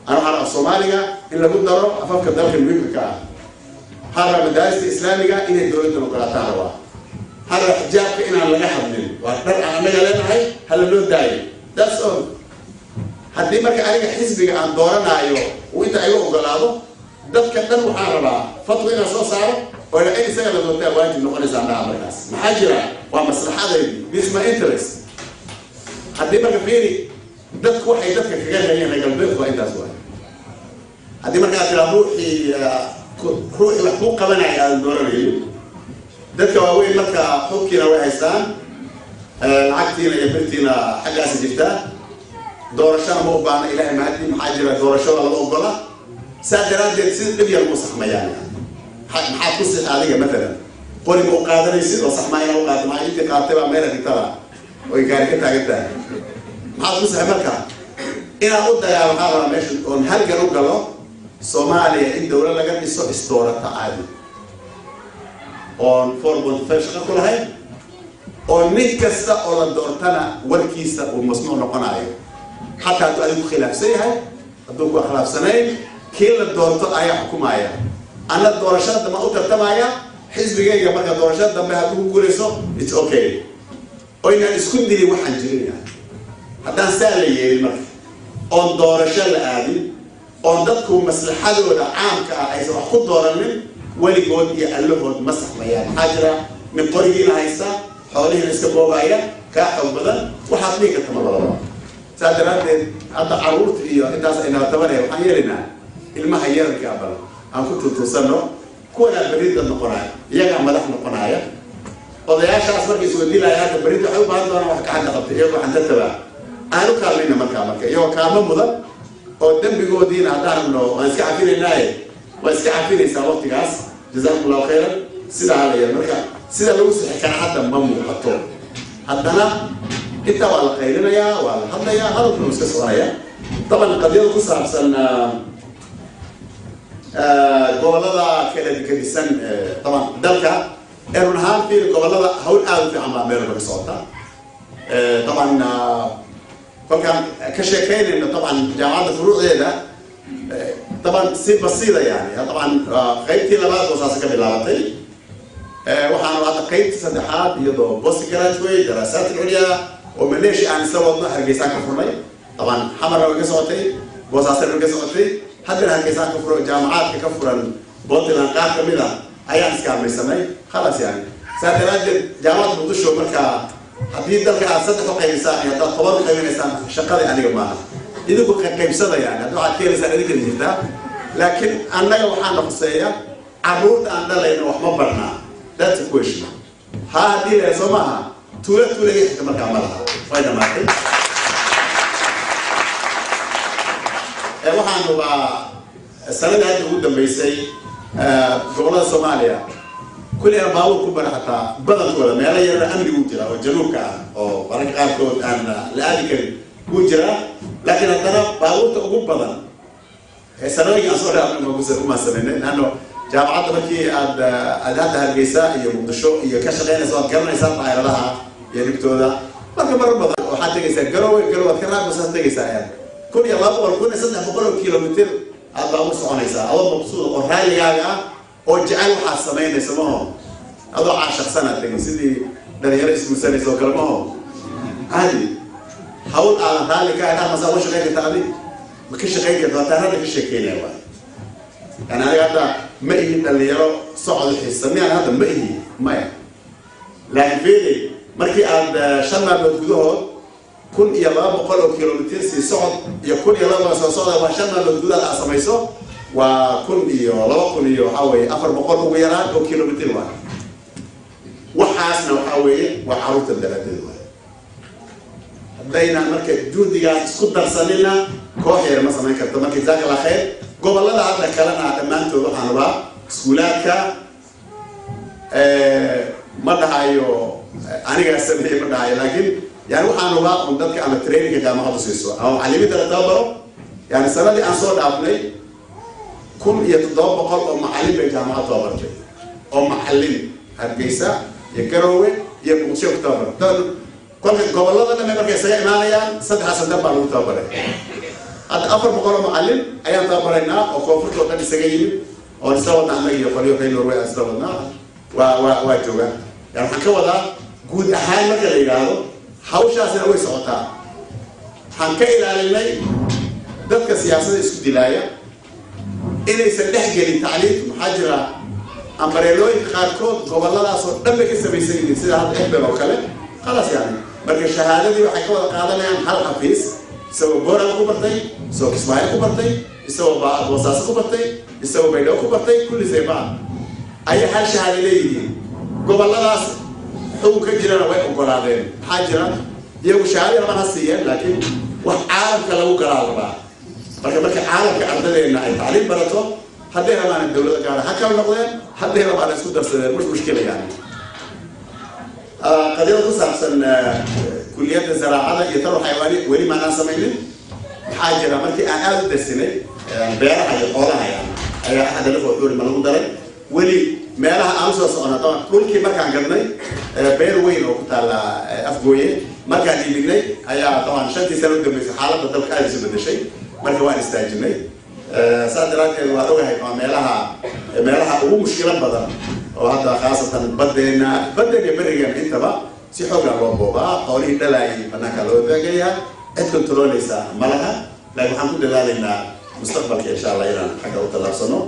Ana waxaan af Soomaaliga In lagu daro afafka dalka muhiimka ka ah. Waxaan rabaa madaarista Islaamiga inay dowladdan ogolaataan rabaa. Waxaan rabaa xijaabka inaan laga hadlin, waa dhar aan annaga leenahay, hala loo daayo. That's all. Haddii marka aniga xisbiga aan dooranaayo uu inta iga ogolaado, dadka dhan waxaan rabaa fatwa inaan soo saaro oo in isaga la doortaa waajib noqonaysaa dhaha markaas. Maxaa jira? Waa maslaxadaydi, this is my interest. Haddii marka fiiri, dadku waxay dadka kaga reeyeen reer galbeedku waa intaas waay. Haddii marka aad tiraa ruuxii wax kuu qabanaya aadan dooranaynin, dadka waaweyn marka xubkiina way haystaan, lacagtiina iyo birtiina xaggaasi jirtaa, doorashana ma u baahna. Ilahay mahadi, maxaa jira? Doorashada lama ogola. Saa daraaddeed si dhib yar u saxmayaan. Maxaad ku sixi adiga? Matalan qori ma u qaadanaysid oo sax maa inaa u qaadato? Maxaa intii qaatay baa meela dhigtada oy gaari ka taagan tahay. Maxaad ku sixi? Marka inaan u dagaalo waxaa rabaa meesha oon halgan u galo Soomaaliya in dowlad laga dhiso isdoorata caadi, oon 4.5 shaqo ku lahayn, oo nin kasta oo la doortana warkiisa uu masmuuc noqonayo, xataa hadduu adigu khilaafsan yahay, hadduu ku khilaafsanayn, kii la doorto ayaa xukumaya. Anna doorashada dambe u tartamaya xisbigayga. Marka doorashada dambe hadduu ku guulayso, it's okay, oo inaan isku dilin waxaan jirin yahay. Haddaan saa la yeelin marka, oon doorasho la aadin, oon dadku maslaxadooda caamka ah aysan wax ku dooranin, weligood iyo allahood ma saxmayaan. Maxaa jira? Nin qorigiina haysta, xoolihiina iska boobaya, kaa xoog badan, waxaad dhihi karta ma labadaba. Saa daraaddeed hadda carruurta iyo intaas aynala tabanaya, waxaan yeelaynaa ilmaha yararka bal aan ku tuutuusanno. Kuwanaa berri dad noqonaya, iyagaa madax noqonaya. Odayaashaas markay isweydiinaya hadda berri waxay u baahan doonaan wax gacanta qabta, iyagoo xantataba aan u kaalmayna markaa. Marka iyagoo kaalmo mudan oo dembigoodiina haddaan rabno waan iska cafinaynaaye, waa iska cafinaysaa waqtigaas. Jazaakum Allahu khayran. Sidaa halaya marka sida lagu sixi kara hadda ma muuqato. Haddana intaa waa la qaylinayaa, waa la hadlayaa, hadalkuna wuu iska soconaya. Taban qadiyada ku saabsan gobollada kala gedisan, taban dalka ee run ahaan fiir, gobollada hawl aada u fiican baa meel walba ka socota. Taban kolkaan ka sheekaynayno taban jaamacadda furuucdeeda, taban si basiida yani, taban qaybtii labaad oo saas ka bilaabatay, waxaanu hadda qaybtii saddexaad iyadoo post graduate daraasaat culya oo Malaysia aan isla wadno Hargeysaan ka furnay. Taban Xamarna way ka socotay, Boosaasana way ka socotay, haddana Hargeysaan ka furan. Jaamacaadka ka furan Puntland qaar ka mid ah ayaan iskaalmaysanay. Khalas yani, saa daraaddeed Jaamacadda Muqdisho marka haddii dalka aad saddex u qaybisaan iyo haddaad 10 u qaybinaysaan, shaqadii aniga maaha, idinku qaybsada. Yani hadda waxaad keenaysaan idinkala jirtaa, laakiin annaga waxaana khuseeya carruurta aan dhalayno wax ma barnaa. That's a question. Ha, haddii la soo maaha tuula tuula iga xigta markaa ma laha, way dhamaatay. Waxaan hubaa sanadii hadda ugu dambeysay gobollada Soomaaliya kulli aan baabuur ku bara, xataa badankooda meelo yarna amni wuu jiraa oo januubka ah oo mararka qaarkood aan la aadi karin wuu jiraa, laakiin haddana baabuurta ugu badan sanadooyinka aan soo dhaafnay uma samaynay laanno jaamacadda markii aad hadda Hargeysa iyo Muqdisho iyo ka shaqaynaysa, waad garanaysaa daayaradaha iyo dhibtooda. Marka marar badan waxaad tegaysaa Garowe, Garowe waad ka raacaysaa, tegaysaa ayaad 1200, 1300 oo kilomitir aad baabuur soconaysaa, adoo mabsuud oo raalligaaga ah oo jecel waxaad samaynaysa maho, adoo caashaqsanaad tegay sidii dhalinyaro isguursanaysa oo kale maho. Caadi hawl aadan raalli ka ahayn masaa uga shaqayn karta? Adi ma ka shaqayn karta? Wataan hadda ka sheekeynaya waay. Yani aniga hadda ma ihi dhalinyaro socod xiisa miyaan hadda ma ihi, maya. Laakiin fiiri, markii aad 5 maalmood gudahood 1200 oo kilomitir sii socod iyo 1200 soo socda, waa 5 maalmood gudahood aad samayso, waa kun iyo laba kun iyo waxaa weeye 400 ugu yaraan oo kilomitir waay. Waxaasna waxaa weeye waa carruurta daraaddeed waay. Haddayna marka juhdigaas isku darsanina, koox yar ma samayn karto. Marka jazaaka Allah khayr. Gobollada hadda kalena dhammaantood waxaan rabaa iskuulaadka, ma dhahayo anigaa sameeye, ma dhahayo, laakiin yani waxaan rabaa un dadka ama training ka jaamacaddu siiso ama macallimiinta la tababaro. Yani sanadii aan soo dhaafnay 1700 oo macallin bay jaamacad tababartay, oo macallin Hargeysa iyo Garowe iyo Muqdisho ku tababartay. Kolka gobollada dhan markay isaga imaanayaan, saddexdaas dan baa lagu tababaray. Hadda 400 macallin ayaan tababaraynaa oo koonfurta oo dhan isaga yimid oo isla wadnaa annaga iyo qolyo reer Norway aan isla wadnaa waa joogaan. Yani waxaan ka wadaa guud ahaan marka la yidhaahdo hawshaasina way socotaa. Waxaan ka ilaalinay dadka siyaasadda isku dilaaya inaysan dhex gelin tacliintu. Maxaa jira ambareelooyinka qaarkood gobolladaas oo dhan bay ka samaysan yihiin, sida hadda Ehbel oo kale. Khalaas yani marka shahaadadii waxay ka wada qaadanayaan hal xafiis, isagoo Boorama ku bartay, isagoo Kismaayo ku bartay, isagoo Boosaaso ku bartay, isagoo Baydhabo ku bartay, kulli seebaa ayay hal shahaado leeyihiin. Gobolladaas xukun ka jirana way ogolaadeen. Maxaa jira iyagu shahaado laban ha siiyeen, laakiin wax caalamka lagu galaa rabaa. Marka caalamka ardadeenna ay tacliim barato, hadday rabaan dowladda gaara ha kala noqdeen, hadday rabaan isku darsadeen, mush mushkila yani. Qadiyada ku saabsan kulliyadda zaraacada iyo tarwa xayawaani weli maanaan samaynin. Maxaa jira markii aan aada u darsinay beeraha iyo xoolaha yani ayaa axad alaf oo xuuri ma lagu daray. Weli meelaha aan usoo socona taban dhulkii markaan gadnay beer weyn oo ku taalla Afgooye markaan iibinay ayaa taban 5 sano u dambeysay xaaladda dalka aada isu bedeshay, marka waan istaajinay. Saas daraaddeed waan ogahay waa meelaha ugu mushkilo badan oo hadda khaasatan baddeena iyo berigeena intaba si xoogaa loo boobaa, xoolihii dhalaayay banaanka loo taagayaa, cid kontrooleysa ma laha. Laakiin waxaan ku dadaalaynaa mustaqbalka insha Allah inaan xagga u tallaabsano.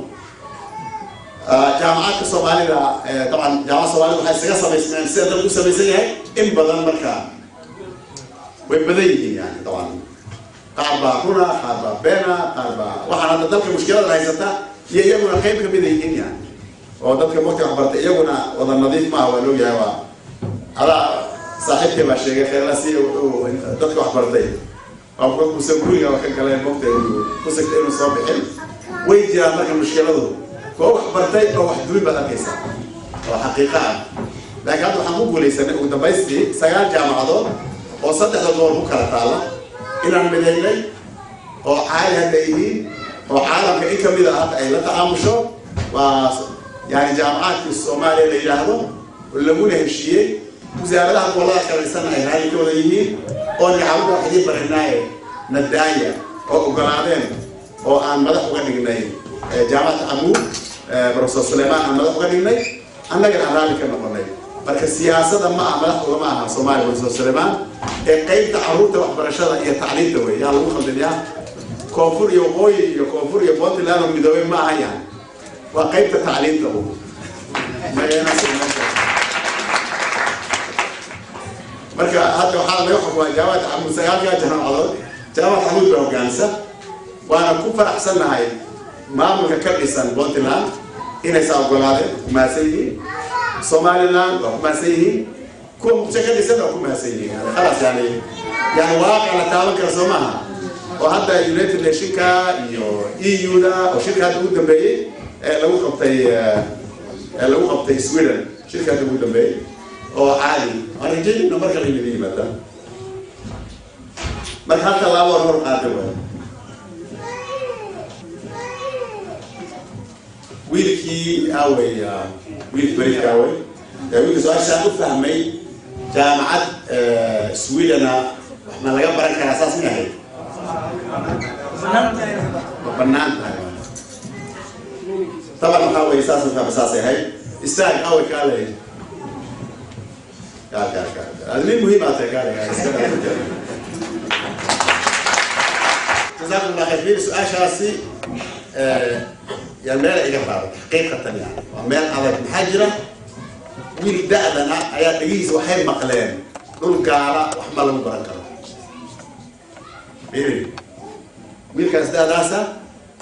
Jaamacadka Soomaalida taban jaamacadda Soomaalida waxay isaga samaysmeen sida dalku u samaysan yahay in badan, marka way badan yihiin yani taban qaar baa runa, qaar baa beena, qaar baa waxaan hadda dalka mushkilada haysata iyo iyaguna qayb ka mid yihiin yani. Oo dadka markay wax bartay iyaguna wada nadiif maaha, waa loogyahay. Waa adaa saaxiibkay baa sheegay kheerlasi wuxuu dadka wax bartay waa kuwa kusa guriga ka galeen mogtay ku sigtay inuu soo bixin. Way jiraan marka mushkiladu kuwa wax bartay oo wax dumin baad arkaysaa oo xaqiiqa ah. Laakiin hadda waxaan ku guulaysanay ugu dambaystii 9 jaamacadood oo 3 gobol ku kala taalla inaan midaynay oo caali hadda yihiin oo caalamka in kamid a hadda ay la tacaamusho. Waa yani jaamacaadkii Soomaaliya la yidhaahdo laguna heshiiyey, wasaaradaha gobollada kala dhisana ay raalli ka wada yihiin oo nicaamada wax idiin barinaaye nadaaya oo ogolaadeen oo aan madax uga dhignay jaamacadda Camuud Professor Suleymaan aan madax uga dhignay, annagana aan raalli ka noqonay. Marka siyaasadda ma aha madax ugama aha Soomaaliya Professor Suleymaan ee qaybta carruurta waxbarashada iyo tacliinta wey yaa lagu khaldinayaa. Koonfur iyo waqooyi iyo koonfur iyo Puntland oo midoobay ma aha yani, waa qaybta tacliinta ugu. Marka hadda waxaa laga xukumaa jaamacadda Camuud 9 jaamacadood, jaamacadda Camuud baa hoggaansa, waana ku faraxsannahay maamulka ka dhisan Puntland inaysa ogolaadeen, ku mahadsan yihiin. Somaliland waa ku mahadsan yihiin, kuwa Muqdisho ka dhisan waa ku mahadsan yihiin. Yani khalaas yani waaqic la taaban kara soo maaha. Oo hadda United Nationka iyo EU-da oo shirka hadda ugu dambeeyey ee lagu qabtay Sweden, shirka hadda ugu dambeeyey oo caadi waan rajaynayna marka la idin yimaada. Marka hal tallaabo hor qaaday waay. Wiilkii aaway, wiilkii bariidka aaway, wiilkii su-aashaan u fahmay jaamacad Swedena wax ma laga baran karaa, saas ma ahayd? Ma bannaan tahay taban waxaa weeye saas ma fahma, saasay ahayd. Istaag aaway kaalay kaal kaal kaal nin muhiim aa tahay kaalay kaal iska dhaaf. Jazaakum Allah khayr. Fiiri su-aashaasi yani meel iga raabay xaqiiqatan, yani waa meel adag. Maxaa jira wiil da'dana ayaa dhegihiisa waxay maqleen dhul gaala wax ma lagu baran karo. Fiiri wiilkaas da'daasa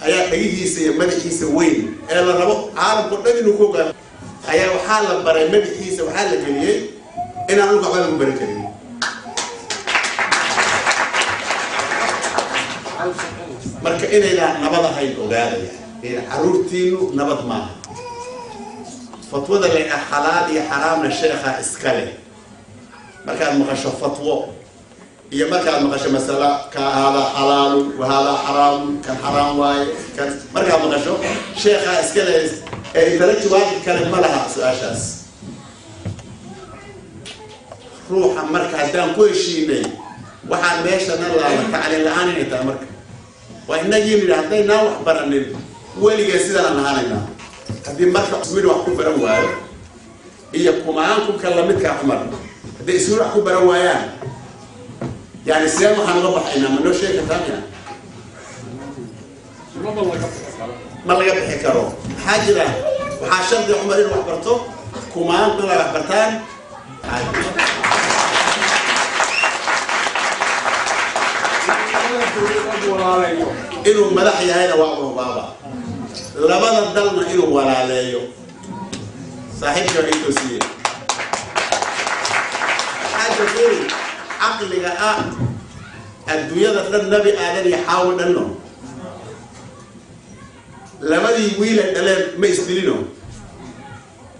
ayaa dhegihiisa iyo madaxiisa weyn ee la rabo caalamka o dhan inuu ku ogaado ayaa waxaa la baray madaxiisa, waxaa la geliyey inaan dhulka waxba lagu baran karin. Marka inaydaan nabad ahayn ogaadaya, carruurtiinu nabad maaha. Fatwada la yidhaha xalaal iyo xaraamna sheekha iska leh. Markaad maqasho fatwo iyo markaad maqasho masala ka haadaa xalaalun wa haadaa xaraamun, kan xaraam waaye kan, markaad maqasho sheekha iska leh ee intellectualka kale ma laha su-aashaas. Ruuxa marka haddaan ku heshiinay waxaan meeshana laaba tacliin la-aan inay tahay, marka Waa inagii nidhi haddaynaa wax baranin weligee sidaan ahaanaynaa. Haddii marka Sweden wax ku baran waayo iyo kumaan kunka lamidkaa Cumar, hadday Sweden wax ku baran waayaan, yani sideen waxaan uga baxaynaa? Ma noo sheegi kartaa miya? Ma laga bixi karo. Maxaa jira? Waxaa shardi Cumar inuu wax barto, kumaan kun ay wax bartaan. Inuu madax yahayna waa ubaaba, labada dalna inuu walaaleeyo. Saaxiibka waa ii toosiyey. Waxaa jirtay caqliga ah adduunyada dhan Nabi Aadan iyo Xaawo dhanno labadii wiil ay dhaleen ma isdilino,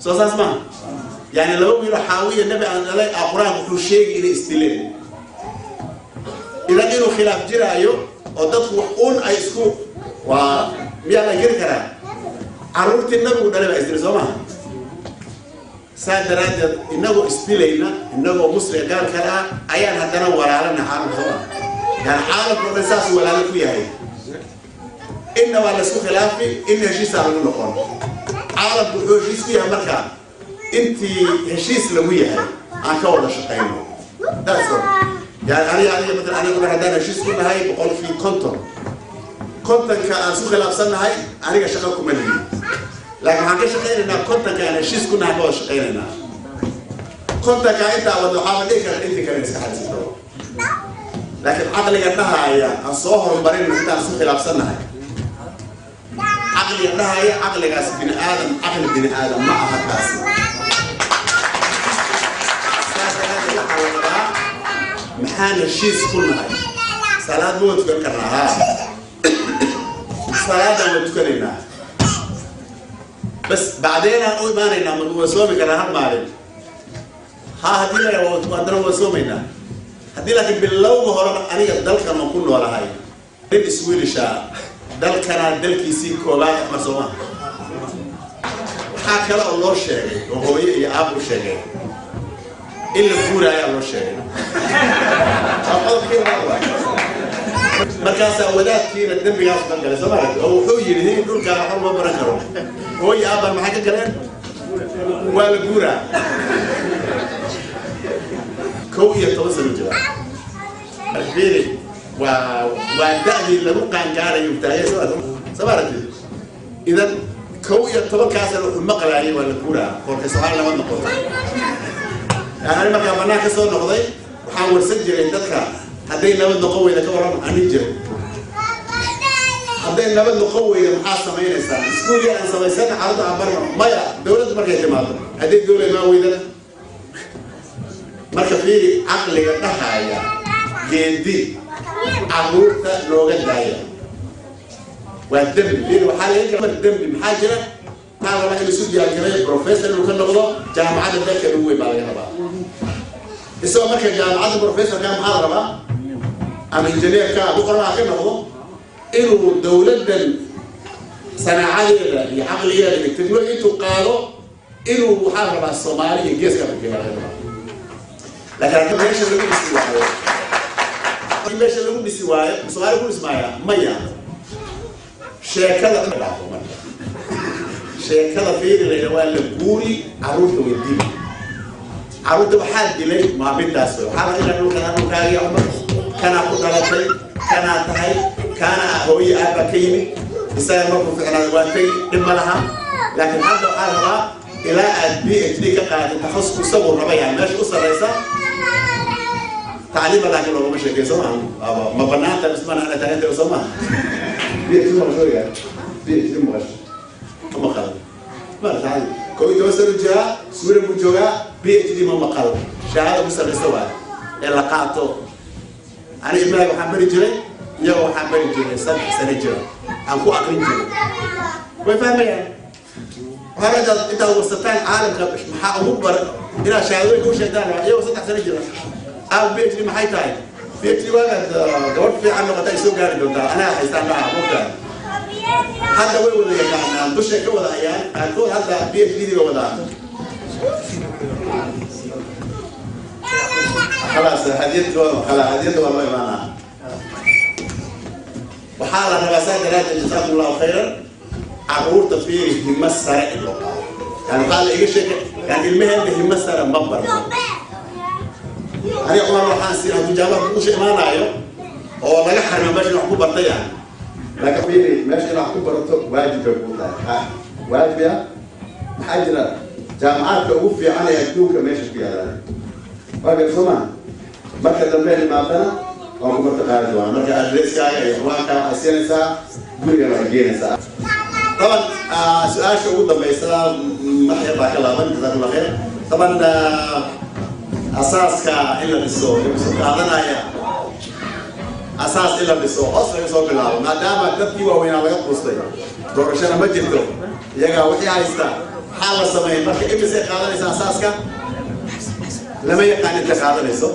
soo saas maha? Yani laba wiiloo Xaawo iyo Nabi Aadan dhalay a Qur-aanku wuxuu sheegi inay isdileen. Idan inuu khilaaf jiraayo oo dadku wax uun ay isku waa miyaa la jiri karaa? Carruurtii Nabigu dhalay baa isdilay, soo maha? Saa daraaddeed inagoo isdilayna, inagoo musliga gaal kale ah, ayaan haddana walaalana caalamka, soo maha? Yani caalamka o dhan saasuu walaalo ku yahay. Inna waa laisku khilaafi, inna heshiisaa lagu noqon. Caalamku wuxuu heshiis ku yahay marka intii heshiis lagu yahay aan ka wada shaqayno. That's all. Yani aniga matalan, aniga mar haddaan heshiis ku nahay 50%, 50-ka aan isku khilaafsannahay aniga shaqo kuma lihi, laakiin waxaan ka shaqaynaynaa 50-ka aan heshiis ku nahay, ka wada shaqaynaynaa. 50-ka intaa wada waxaaba dhihi karta intii kale iska xariisato. Laakiin caqliga dhahaaya aan soo horumarin intaan isku khilaafsannahay, caqliga dhahaya, caqligaas bini aadam, caqli bini aadam ma aha kaasi. Saas daraaddeed waxaa la rabaa, maxaan heshiis ku nahay? Salaad ma waa tukan karnaa? Haa, salaadaan waa tukanaynaa. Bas bacdeenaan u imaanaynaa, ma waa soomi karnaa hal maalin? Haa, haddii la haddana waa soomaynaa. Haddii laakiin bilowga horeba aniga dalkan waan ku noolahay, nin Swedisha dalkanaa dalkiisii koobaad Axmed, soo maha? Waxaa kale oo loo sheegay oo hooyo iyo aab u sheegay in la guuraayaa loo sheegay. Waa qodobkii labaad. Markaasaa wadaadkiina dembigaas ka galay, soo ma? Oo wuxuu yidhi dhulkaa waxba lama baran karo. Hooyo aabban maxay ka galeen? Waa la guuraa. 11 sano jira fiiri, waa da'dii lagu qaangaarayo taagay, soo ma aragtid? Idan 11-kaasna wuxuu maqlaayay waa la guuraa, kolka Soomaali lama noqoto. Yani markaa bannaan ka soo noqday, waxaan warsan jiray dadka, hadday nabad noqon weyda ka warran anin jiray. Hadday nabad noqon weyda maxaa samaynaysaa? Iskuulii aan samaysana, carruurta aan barno? Maya, dawladdu markay timaado. Hadday dawla imaan weydana? Marka fiiri, caqliga dhahaya geedi carruurta looga daaya waa dembi. Fiiri, waxaa laga gaba dembi. Maxaa jira? Maxaa rabaa? Inuu isu diyaargareeyo professor inuu ka noqdo jaamacadda dalka ugu weyn baa laga rabaa. Isagoo marka jaamacadda professorka maxaa la rabaa, ama injineerka boqorka ka noqdo, inuu dawladdan sanaacadeeda iyo caqligeeda iyo technology intuu qaado, inuu waxaa la rabaa Soomaali iyo Geeska Afrika laga rabaa. Laakiin haddii meesha lagu dhisi waayo, meesha lagu dhisi waayo, Soomaali ku dhismaaya maya. Sheekada dhaafo marka, sheekada fiiri layidha waa la guuri, carruurta way dili. Carruurta waxaa dilay maamintaas wey. Waxaa laga ilaa dhulkan dhulkaagii Cumar kanaa ku dhalatay, kanaa tahay, kaana hooyo aabba ka yimid. Isaga markuu ficnaada waa tegi, dhib ma laha. Laakiin hadda waxaa rabaa ilaa aad PhD ka qaadatay, takhasus isagu raba, yani meesha u sarraysa tacliima, laakiin loogama sheekay, soo maha? Ma banaanta mismana ana taaganta, soo maha? PhD maqasho weligaa? PhD maqasho ma maqal? Ma tacali 11 sano jiraa, Sweden buu joogaa, PhD ma maqal. Shahaada ku sarraysa waay ee la qaato. Ani ilmahay waxaan bari jiray, iyagoo waxaan bari jiray 3 sano jira aan ku aqrin jiray, way fahmayaan. Waxaa intaad warsataan caalamka maxaa ugu bar inaad shahaadooyinka u sheegtaan iyagoo 3 sano jira. Aab, PhD maxay tahay? PhD waagaad gabadh fiican noqota ay soo gaari doontaa. Anaa haystaan maaha mogtaa? Hadda way wada yaqaanaan, dushay ka wada hayaan qaarkood, hadda PhD ba wadaan. Khalaas, hadiyad, khala hadiyadda waa loo imaanaa. Waxaa la rabaa saa daraaddeed, jazaakum Allahu khayran, carruurta fiiri, himo sare in loo qaado. Yani waxaa la iga sheekay, yani ilmaheenna himo sare ma barno. Aniga Cumar waxaan siin hadduu jaamacad Muqdisho imaanaayo oo laga xarimo meesha wax ku bartay, yani laakiin fiiri, meesha inaad wax ku barato waajib bay kuu tahay. Ha, waajib ya. Maxaa jira? Jaamacaadka ugu fiican ee adduunka meesha ku yaalaan waa gar, soo maa? Marka dambe imaadana waan ku barta qaadi doonaa. Marka adresskaaga iyo ciwaankaaga waxay siinaysaa, gurigana waxay geenaysaa. Taban su-aasha ugu dambeysa wax yar baa ka laaban. Jazakum Allah khayr. Taban asaaska in la dhiso isu qaadanaya, asaas in la dhiso, hoos laga soo bilaabo, maadaama dadkii waaweynaa laga quustay, doorashana ma jirto, iyagaa wixii haysta. Maxaa la sameeyay marka? Imisay qaadanaysa asaaska? Lama yaqaan inta qaadanayso,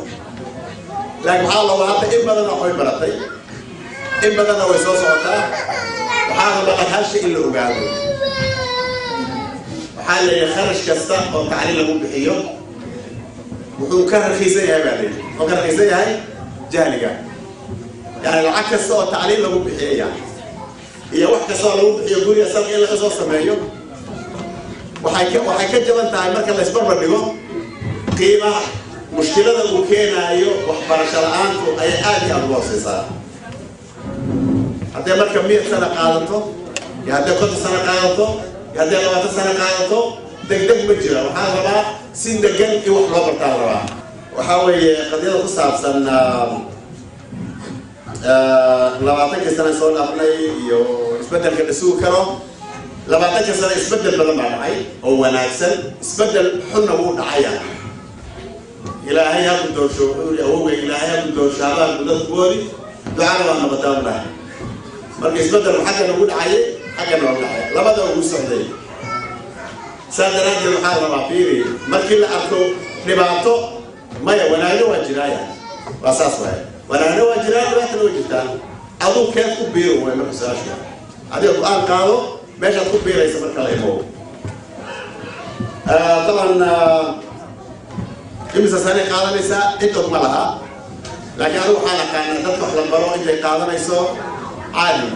laakiin waxaa looga hadda in badanna way baratay, in badanna way soo socotaa. Waxaa rabaa hal shay in la ogaado. Waxaa la yidhi kharash kasta oo tacliin lagu bixiyo wuxuu ka rakiisan yahay, baa la yidhi, wuxuu ka rakiisan yahay jahliga. Yani lacag kasta oo tacliin lagu bixiyo iyo wax kasta oo lagu bixiyo guriga salka in laga soo sameeyo, waxay ka jaban tahay marka la isbarbar dhigo qiimaha mushkilada uu keenaayo waxbarasho la-aantu ayay aad iyo aada uga hooseysaa. Hadday marka 100 sano qaadato iyo hadday 50 sano qaadato iyo hadday 20 sano qaadato, degdeg ma jira. Waxaa rabaa si degan in wax loo bartaa la rabaa. Waxaa weeye qadiyada ku saabsan 20-kii sana soo dhaafnay iyo isbeddelka la sugi karo. 20-kii sano isbeddel badan baa dhacay oo wanaagsan, isbeddel xunna wuu dhacaya. Ilaahay haku doorsho, wuxuu yidhi awowgay, Ilaahay haku doorsho habaalku dadkugoodi, ducana waa noqotaa ulahay. Marka isbeddelku xagga nagu dhacayay, xaggana waa dhacay, labada ugu socday. Saa daraaddeed waxaa la rabaa, fiiri, markii la arko dhibaato, maya, wanaagna waa jiraaya. Waa saas waay, wanaagna waa jiraa, dhibaatana waa jirtaa. Aduu keed ku biiro way marka su-aasha, adiga go-aan qaado meeshaad ku biiraysa marka la imow. Taban imisa sanay qaadanaysaa? Cid og ma laha, laakiin anigu waxaan aqaanaa dadka wax la baro intay qaadanayso caadi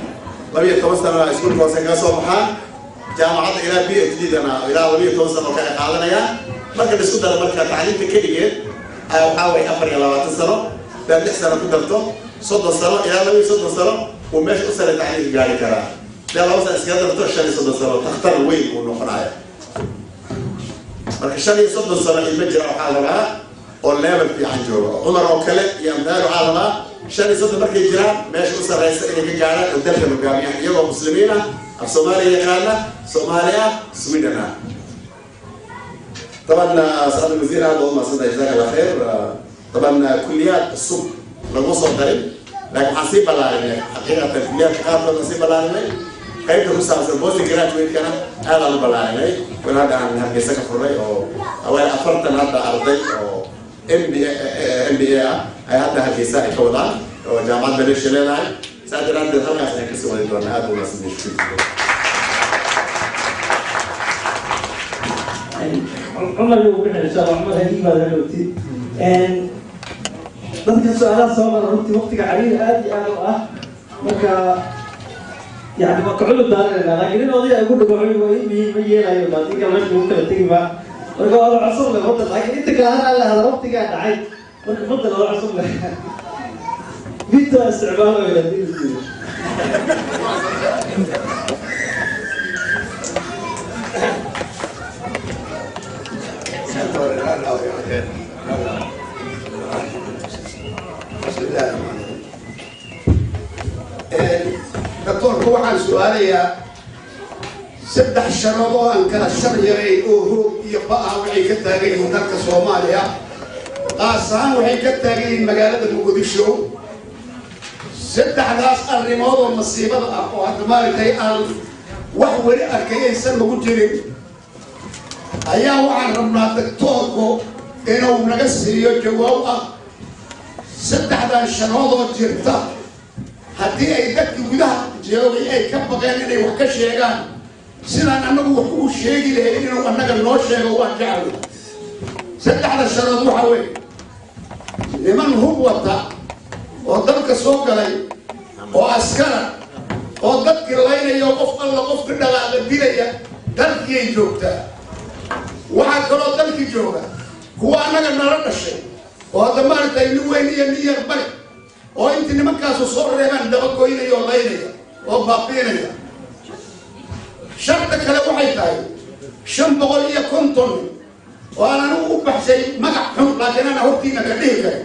12 sano iskuulka hoose kaga soo baxaa, jaamacadda ilaa PhD dana ilaa 12 sano kale qaadanaya. Marka la isku daro marka tacliinta keligeed waxaa waye 24 sano. Hadaad 6 sano ku darto, 30 sano, ilaa 32 sano uu meesha u sare tacliinka gaari karaa. Hadaa 2 sano iskaga darto, 35 sano takhtar weyn uu noqonaya. Marka 35 sano ilmo jira waxaa la rabaa oo level fiican jooga, Cumar oo kale iyo amdaal, waxaa la rabaa 35 markay jiraan meesha u sarreysa inay ka gaaraan oo dalka hogaamiyaan, iyagoo muslimiin ah, af Soomaaliya yaqaana, Soomaali ah, Sweden ah. طبعا سعادة الوزير aad baad umahadsantahay, jazaak Allah khayr. طبعا kuliyaad cusub laguma soo darin, laakiin waxaan sii ballaarinay xaqiiqatan kuliyaadka qaarkood aan sii ballaarinay. Qaybta ku saabsan post graduate-kana aad aan u ballaarinay. Wal hadda aan Hargeysa ka furnay oo awaal 40 hadda arday oo MBA MBA ah ay hadda Hargeysa ay ka wadaan oo jaamacad Malaysia leedahay. Saa daraaddeed halkaas ayaan kasii wadi doonaa. Aad u mahadsantahay. Cumar yuu bixi insha Allah. Cumar haddii baad hadhowtid dadka su-aalaha soo mara. Runtii waqtiga cariiri aad iyo aad u ah, marka yani waa ka cudur daaranayna, laakiin in odaya igu dhago waa in ma yeelayo haddii kale meesha lagu kala tegi ma. Marka waa la cusub leh fadal, laakiin inta kale hal alla hada waqtigaa dhacay. Marka fadal waa cusub leh, vito isticmaalo haddii la jiro. Doctoorku waxaan su-aalayaa saddex sharood oo aan kala shar yaray oo hoog iyo ba-ah waxay ka taagan yihiin dalka Soomaaliya, qaas ahaan waxay ka taagan yihiin magaalada Muqdisho. Saddexdaas arrimood oo masiibada ah oo hadda maaragtay aan wax weli arkay aysan lagu jirin ayaa waxaan rabnaa doctoorku inuu naga siiyo jawaab ah saddexdan sharoodoo jirta. Haddii ay dadka gudaha joogay ay ka baqeen inay wax ka sheegaan, sidaan annagu wax ugu sheegi lahayn inuu annaga noo sheego waan jecel. Saddexda sharood waxaa weeye niman hub wata oo dalka soo galay oo askara. Oo dadkii laynaya oo qof alla qofka dhaqaaqa dilaya dalkiyay joogtaa. Waxaa kaloo dalkii jooga kuwa annaga nala dhashay oo hadda maaragtay nin weyn iyo nin yar bari oo intii nimankaasu soo reebaan dabagoynaya oo laynaya oo baabiinaya. Sharta kale waxay tahay 550 nin oo aan anigu u baxshay magac xun, laakiin ana hortiina ka dhihi karin,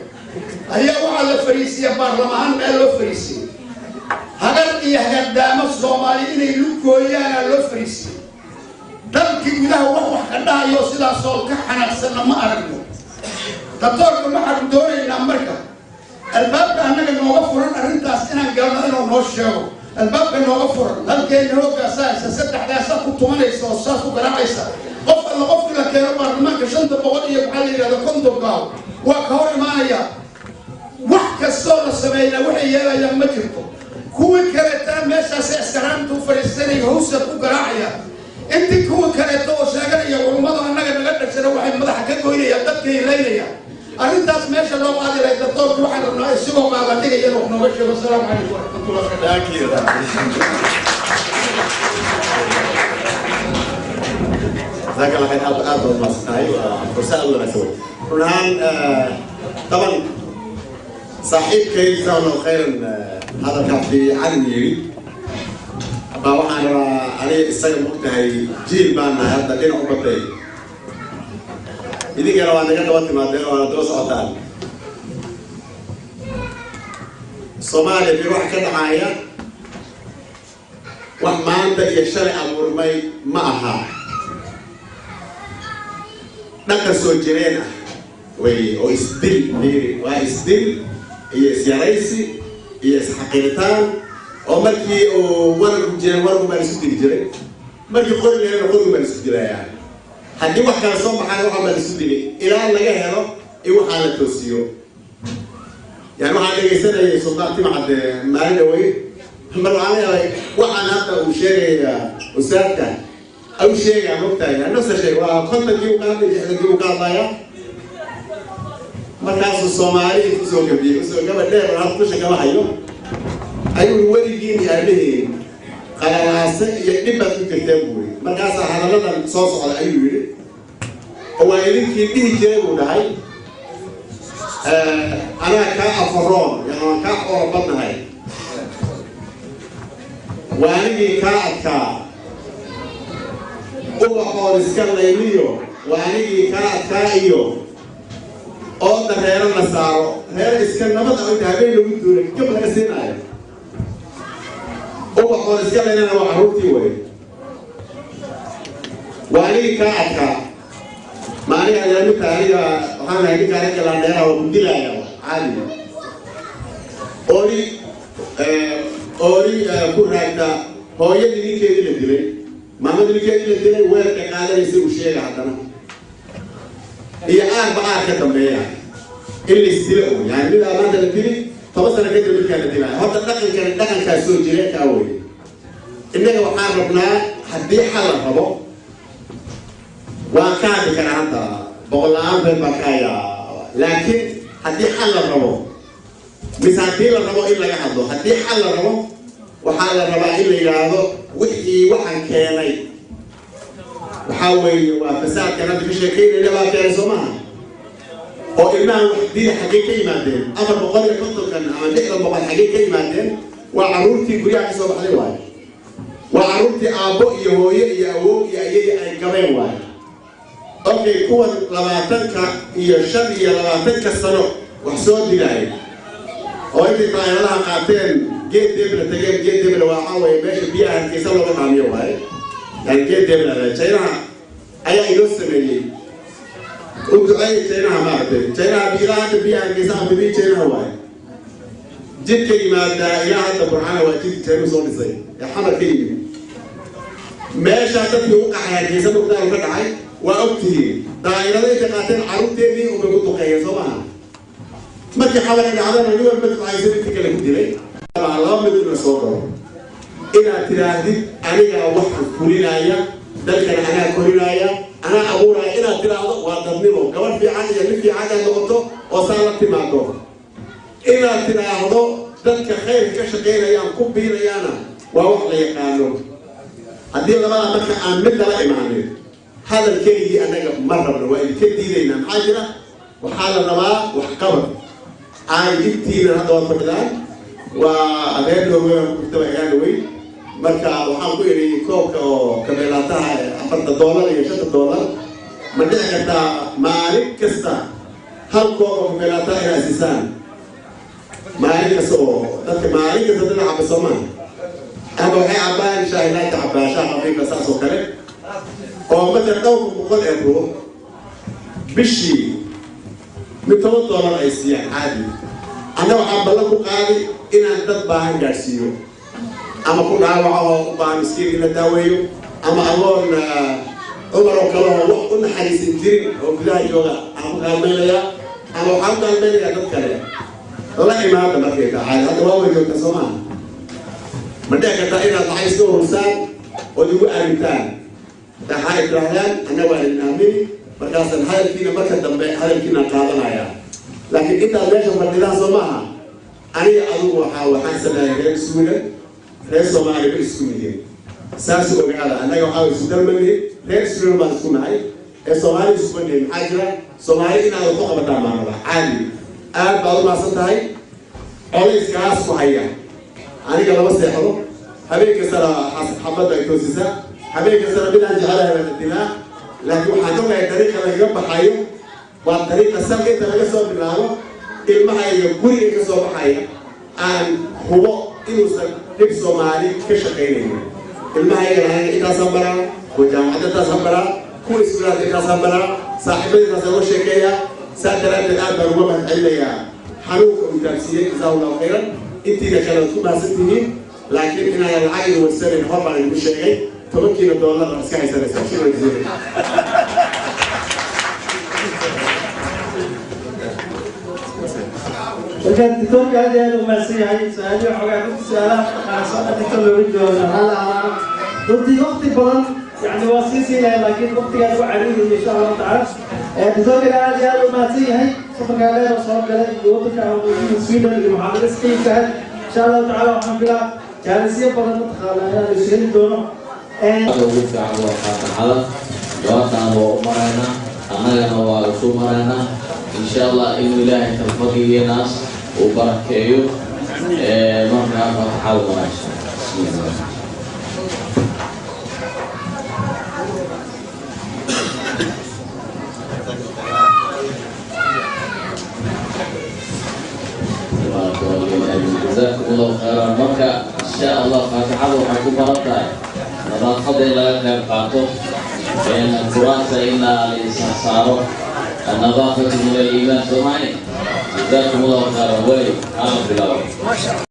ayaa waxaa la fariisiya baarlamahaan meel loo fariisiyey. Hagar iyo hagardaamo Soomaali inay lugooyaana loo fariisiyey. Dalkii gudaha wax wax ka dhahayo sidaasoo ka xanaaqsanna ma aragno. Doctoorka waxaanu doonaynaa marka albaabka annaga nooga furan arrintaas inaan galno inuu noo sheego albaabka nooga furan. Halkeena hoogaasaa haysa, saddexdaasaa ku tumanaysa oo saas ku garaacaysa. Qof alla qofkii la keeno baarlamaanka 500 iyo maxaa la yidhahda 50kaaw waa ka hor imaanaya. Wax kastoo la sameeyaa waxay yeelayaan ma jirto. Kuwii kaleetana meeshaasi askaraanta u fadhiisanaya hawsa ku garaacaya. Intii kuwii kaleeto oo sheeganaya culummadu annaga naga dhashana waxay madaxa ka goynayaan dadkay laynayaan. Arrintaas meesha loo qaadi lahay, doctoorku waxaan rabnaa isagoo qaabandhigaya inuu wax nooga sheego. Asalaamu calaykum waraxmatullah. Jazaak Allah khayr, aad aad baad mahadsantahay, waa fursad aad u wanaagsan wey. Run ahaan taban saaxiibkay jazaak Allahu khayran hadalkaa fiican yidhi baa waxaan rabaa aniga isaga mogtahay jiil baan nahay hadda dhinac u batay, idinkana waa naga daba timaadeen waana daba socotaan. Soomaaliya bir wax ka dhacaya wax maanta iyo shalay abuurmay ma aha, dhaqan soo jireen ah wey oo isdil fiiri waa isdil iyo isyaraysi iyo isxaqiritaan oo markii uu wararku jireen wararku baa laisu dili jiray, markii qori laheena qorigu baa laisu dilayaa. Haddii wax kale soo baxaana waxaa baa laisu dilay ilaa laga helo in waxaa la toosiyo. Yani waxaan dhegaysanayay Sultaan Timcadde maalin dhawey mar waxaan leeyahay waxaan hadda uu sheegayaa ustaadka au sheegaa mogtahay nafsa sheeg waa 50kii uu ka hadlay, 60kii uu ka hadlayaa. Markaasuu Soomaali kusoo gabiyey usoo gaba dheer oo hadda dusha kama hayo ayuu weligiin iyo aabihiin qalalaase iyo dhib baad ku jirteen buu yidhi. Markaasaa hadalladan soo socda ayuu yidhi oo waa idinkii dhihi jiray buu dhahay anaa kaa afaroon, yani waan kaa xoolo badnahay, waa anigii kaa adkaa, ubaxoon iska layliyo, waa anigii kaa adkaa iyo ooda reero la saaro reer iska nabad ah inta habeen lagu duulay gab laga siinaayo. Ubaxoon iska laylana waa carruurtii wey. Waa anigii kaa adkaa, ma aniga ayaa midka aniga waxaan nahay ninka aniga laandheeraha waa ku dilaaya caadi. Oori oori ku raagta hooyadii ninkeedii la dilay, maamadii ninkeedii la dilay weerka qaadanaysa uu sheega haddana iyo aarba aar ka dambeeya in la isdilo un yani midaa maanta la dili 10 sano kadib midkaa la dilaya. Horta dhaqankani dhaqankaa soo jireenkaa wey. Innaga waxaan rabnaa haddii xal la rabo waan ka hadli karaa hadda boqol la-aan been baan ka hayaa, laakiin haddii xal la rabo mise haddii la rabo in laga hadlo, haddii xal la rabo waxaa la rabaa in la yidhaahdo wixii waxaan keenay waxaa weeye waa fasaadkan hadda ka sheekeynayna baa keenay soo maaha oo ilmahan wax dili xaggee ka yimaadeen 450kan ama 600 xaggee ka yimaadeen? Waa carruurtii guryaha ka soo baxday waaye, waa carruurtii aabbo iyo hooyo iyo awow iyo ayay ay gabeen waaye. Okay, kuwan 20ka iyo 25ka sano wax soo dilaaya oo intay daayaradaha qaateen geed debla tageen, geed debla waxaa weeye meesha biyaha Hargeysa looga dhaamiyo waaye. Yani geed debla Jaynaha ayaa inoo sameeyey, u duceeyey Jaynaha maaragtay Jaynaha ilaa hadda biyaha Hargeysa ama biyo Jaynaha waaye. Jidka yimaadaa ilaa hadda Burcana waa jidka Jaynuhu soo dhisay ee Xamar ka yimid. Meeshaa dadkii u qaxay Hargeysa dhulkaan ka dhacay waa ogtihiin daa'irada intay qaateen carruurteedii unbay ku duqeeyeen soo maaha. Markii xabar ay dhacdana nin walba ducaysan intii kale ku dilay. Laba mid in la soo galo inaad tidhaahdid anigaa waxaan fulinaya dalkan anaa korinaya anaa abuuraya inaad tidhaahdo waa dadnimo, gabadh fiican iyo nin fiican inaad noqoto oo saa la timaado. Inaad tidhaahdo dadka khayrka ka shaqaynayaan ku biirayaana Waa wax la yaqaano. Haddii labada marka aan mid lala imaanin, hadal keligii annaga ma rabno, waa idinka diidaynaa. Maxaa jira? Waxaa la rabaa waxqabad. Aan intiina hadda waad fadhidaan, waa reer Norway ku jirtaba igaan dhaweyn. Marka waxaan ku idhi, koobka oo kabeelaataha $4 iyo $5 ma dhici kartaa maalin kasta hal koob oo kabeelaataha inaad siisaan maalin kasta, oo dadka maalin kasta dad caba soo maaha, ama waxay cabbaan shaahi laata cabbaa, shaah khafiifa saas oo kale, oo matala dhowrka boqol ee ruux bishii mid $10 ay siiyaan caadi. Anna waxaan ballan ku qaaday inaan dad baahan gaadhsiiyo, ama ku dhaawaco oo u baahan miskiin in la daaweeyo, ama agoon Cumar oo kale oo wax u naxariisan jirin oo gudaha jooga aan ku kaalmaynayaa, ama waxaan ku kaalmaynayaa dad kale. La imaada markay tahay hadda waa way joogtaa soo maaha? Ma dhici kartaa inaad lacag iska urursaan ood igu aamintaan? Waxaa ay tidhaahdaan, anna waa idin aamini, markaasaan hadalkiina marka dambe hadalkiinaan qaadanaya. Laakiin intaad meesha fadhidaan soo maaha, aniga adigu waxaan sameeyay reer Sweden, reer Soomaaliya ma isku nihin, saas ogaada. Annaga waxaa isu dalmanihin, reer Sweden baan isku nahay ee Soomaali isuma nihin. Maxaa jira? Soomaali inaad wax u qabataan baan rabaa caadi. Aad baad u mahadsan tahay. Colayskaas ku haya aniga lama seexdo. Habeen kastana xabadda ay toosisa, habeen kastana midaan jecelahay baan dilaa. Laakiin waxaan ogahay dariiqa lagaga baxayo waa dariiqa salka inta laga soo bilaabo ilmahayga guriga ka soo baxaya aan hubo inuusan dhib Soomaali ka shaqaynaynin. Ilmahaygana aniga intaasaan baraa, kuwa jaamacadda intaasaan baraa, kuwa iskuulaadka intaasaan baraa, saaxiibada intaasaan uga sheekeeyaa. Saa daraaddeed aad baan uga mahadcelinayaa xanuunka uu taabsiiyey. Jazaahu Allahu khayran. Intiina kale waad ku mahadsan tihiin, laakiin inaanan lacag idin warsanayn hor baan idinku sheegay. 10-kiina dollar baad iska haysanaysaa. Shukran jaziilan. Marka doctorka aad iyo aad u mahadsan yahay. Su-aalihi xoogaa runtii su-aalaha mataqaana soo dhigta looga jawaabo hal ahaa runtii waqti badan, yani waa sii siinaya, laakiin waqtigaan ugu cariiriyo insha Allahu tacaala. Doctorkana aad iyo aad u mahadsan yahay safarkaa dheer oo soo galay iyo wadanka Sweden iyo muxaadaro iska insha Allahu tacaala. Waxaan filaa jaanisyo badan mataqaana inaan isu heli doono. Ugu fiican waa faataxada. Jawaabtaan waa u maraynaa, annagana waa isu maraynaa insha Allah, inuu Ilaahay talfadhigeenaas uu barakeeyo. Markaa faataxada maraysa. Bismillah. Jazakum Allahu khayran. Marka insha Allah faatixada waxay ku baran tahay nadaafada in laga qayb qaato, kuraasta in la saaro. النظافة من الإيمان. سمعني. جزاكم الله خيرا. way hala bilaabo.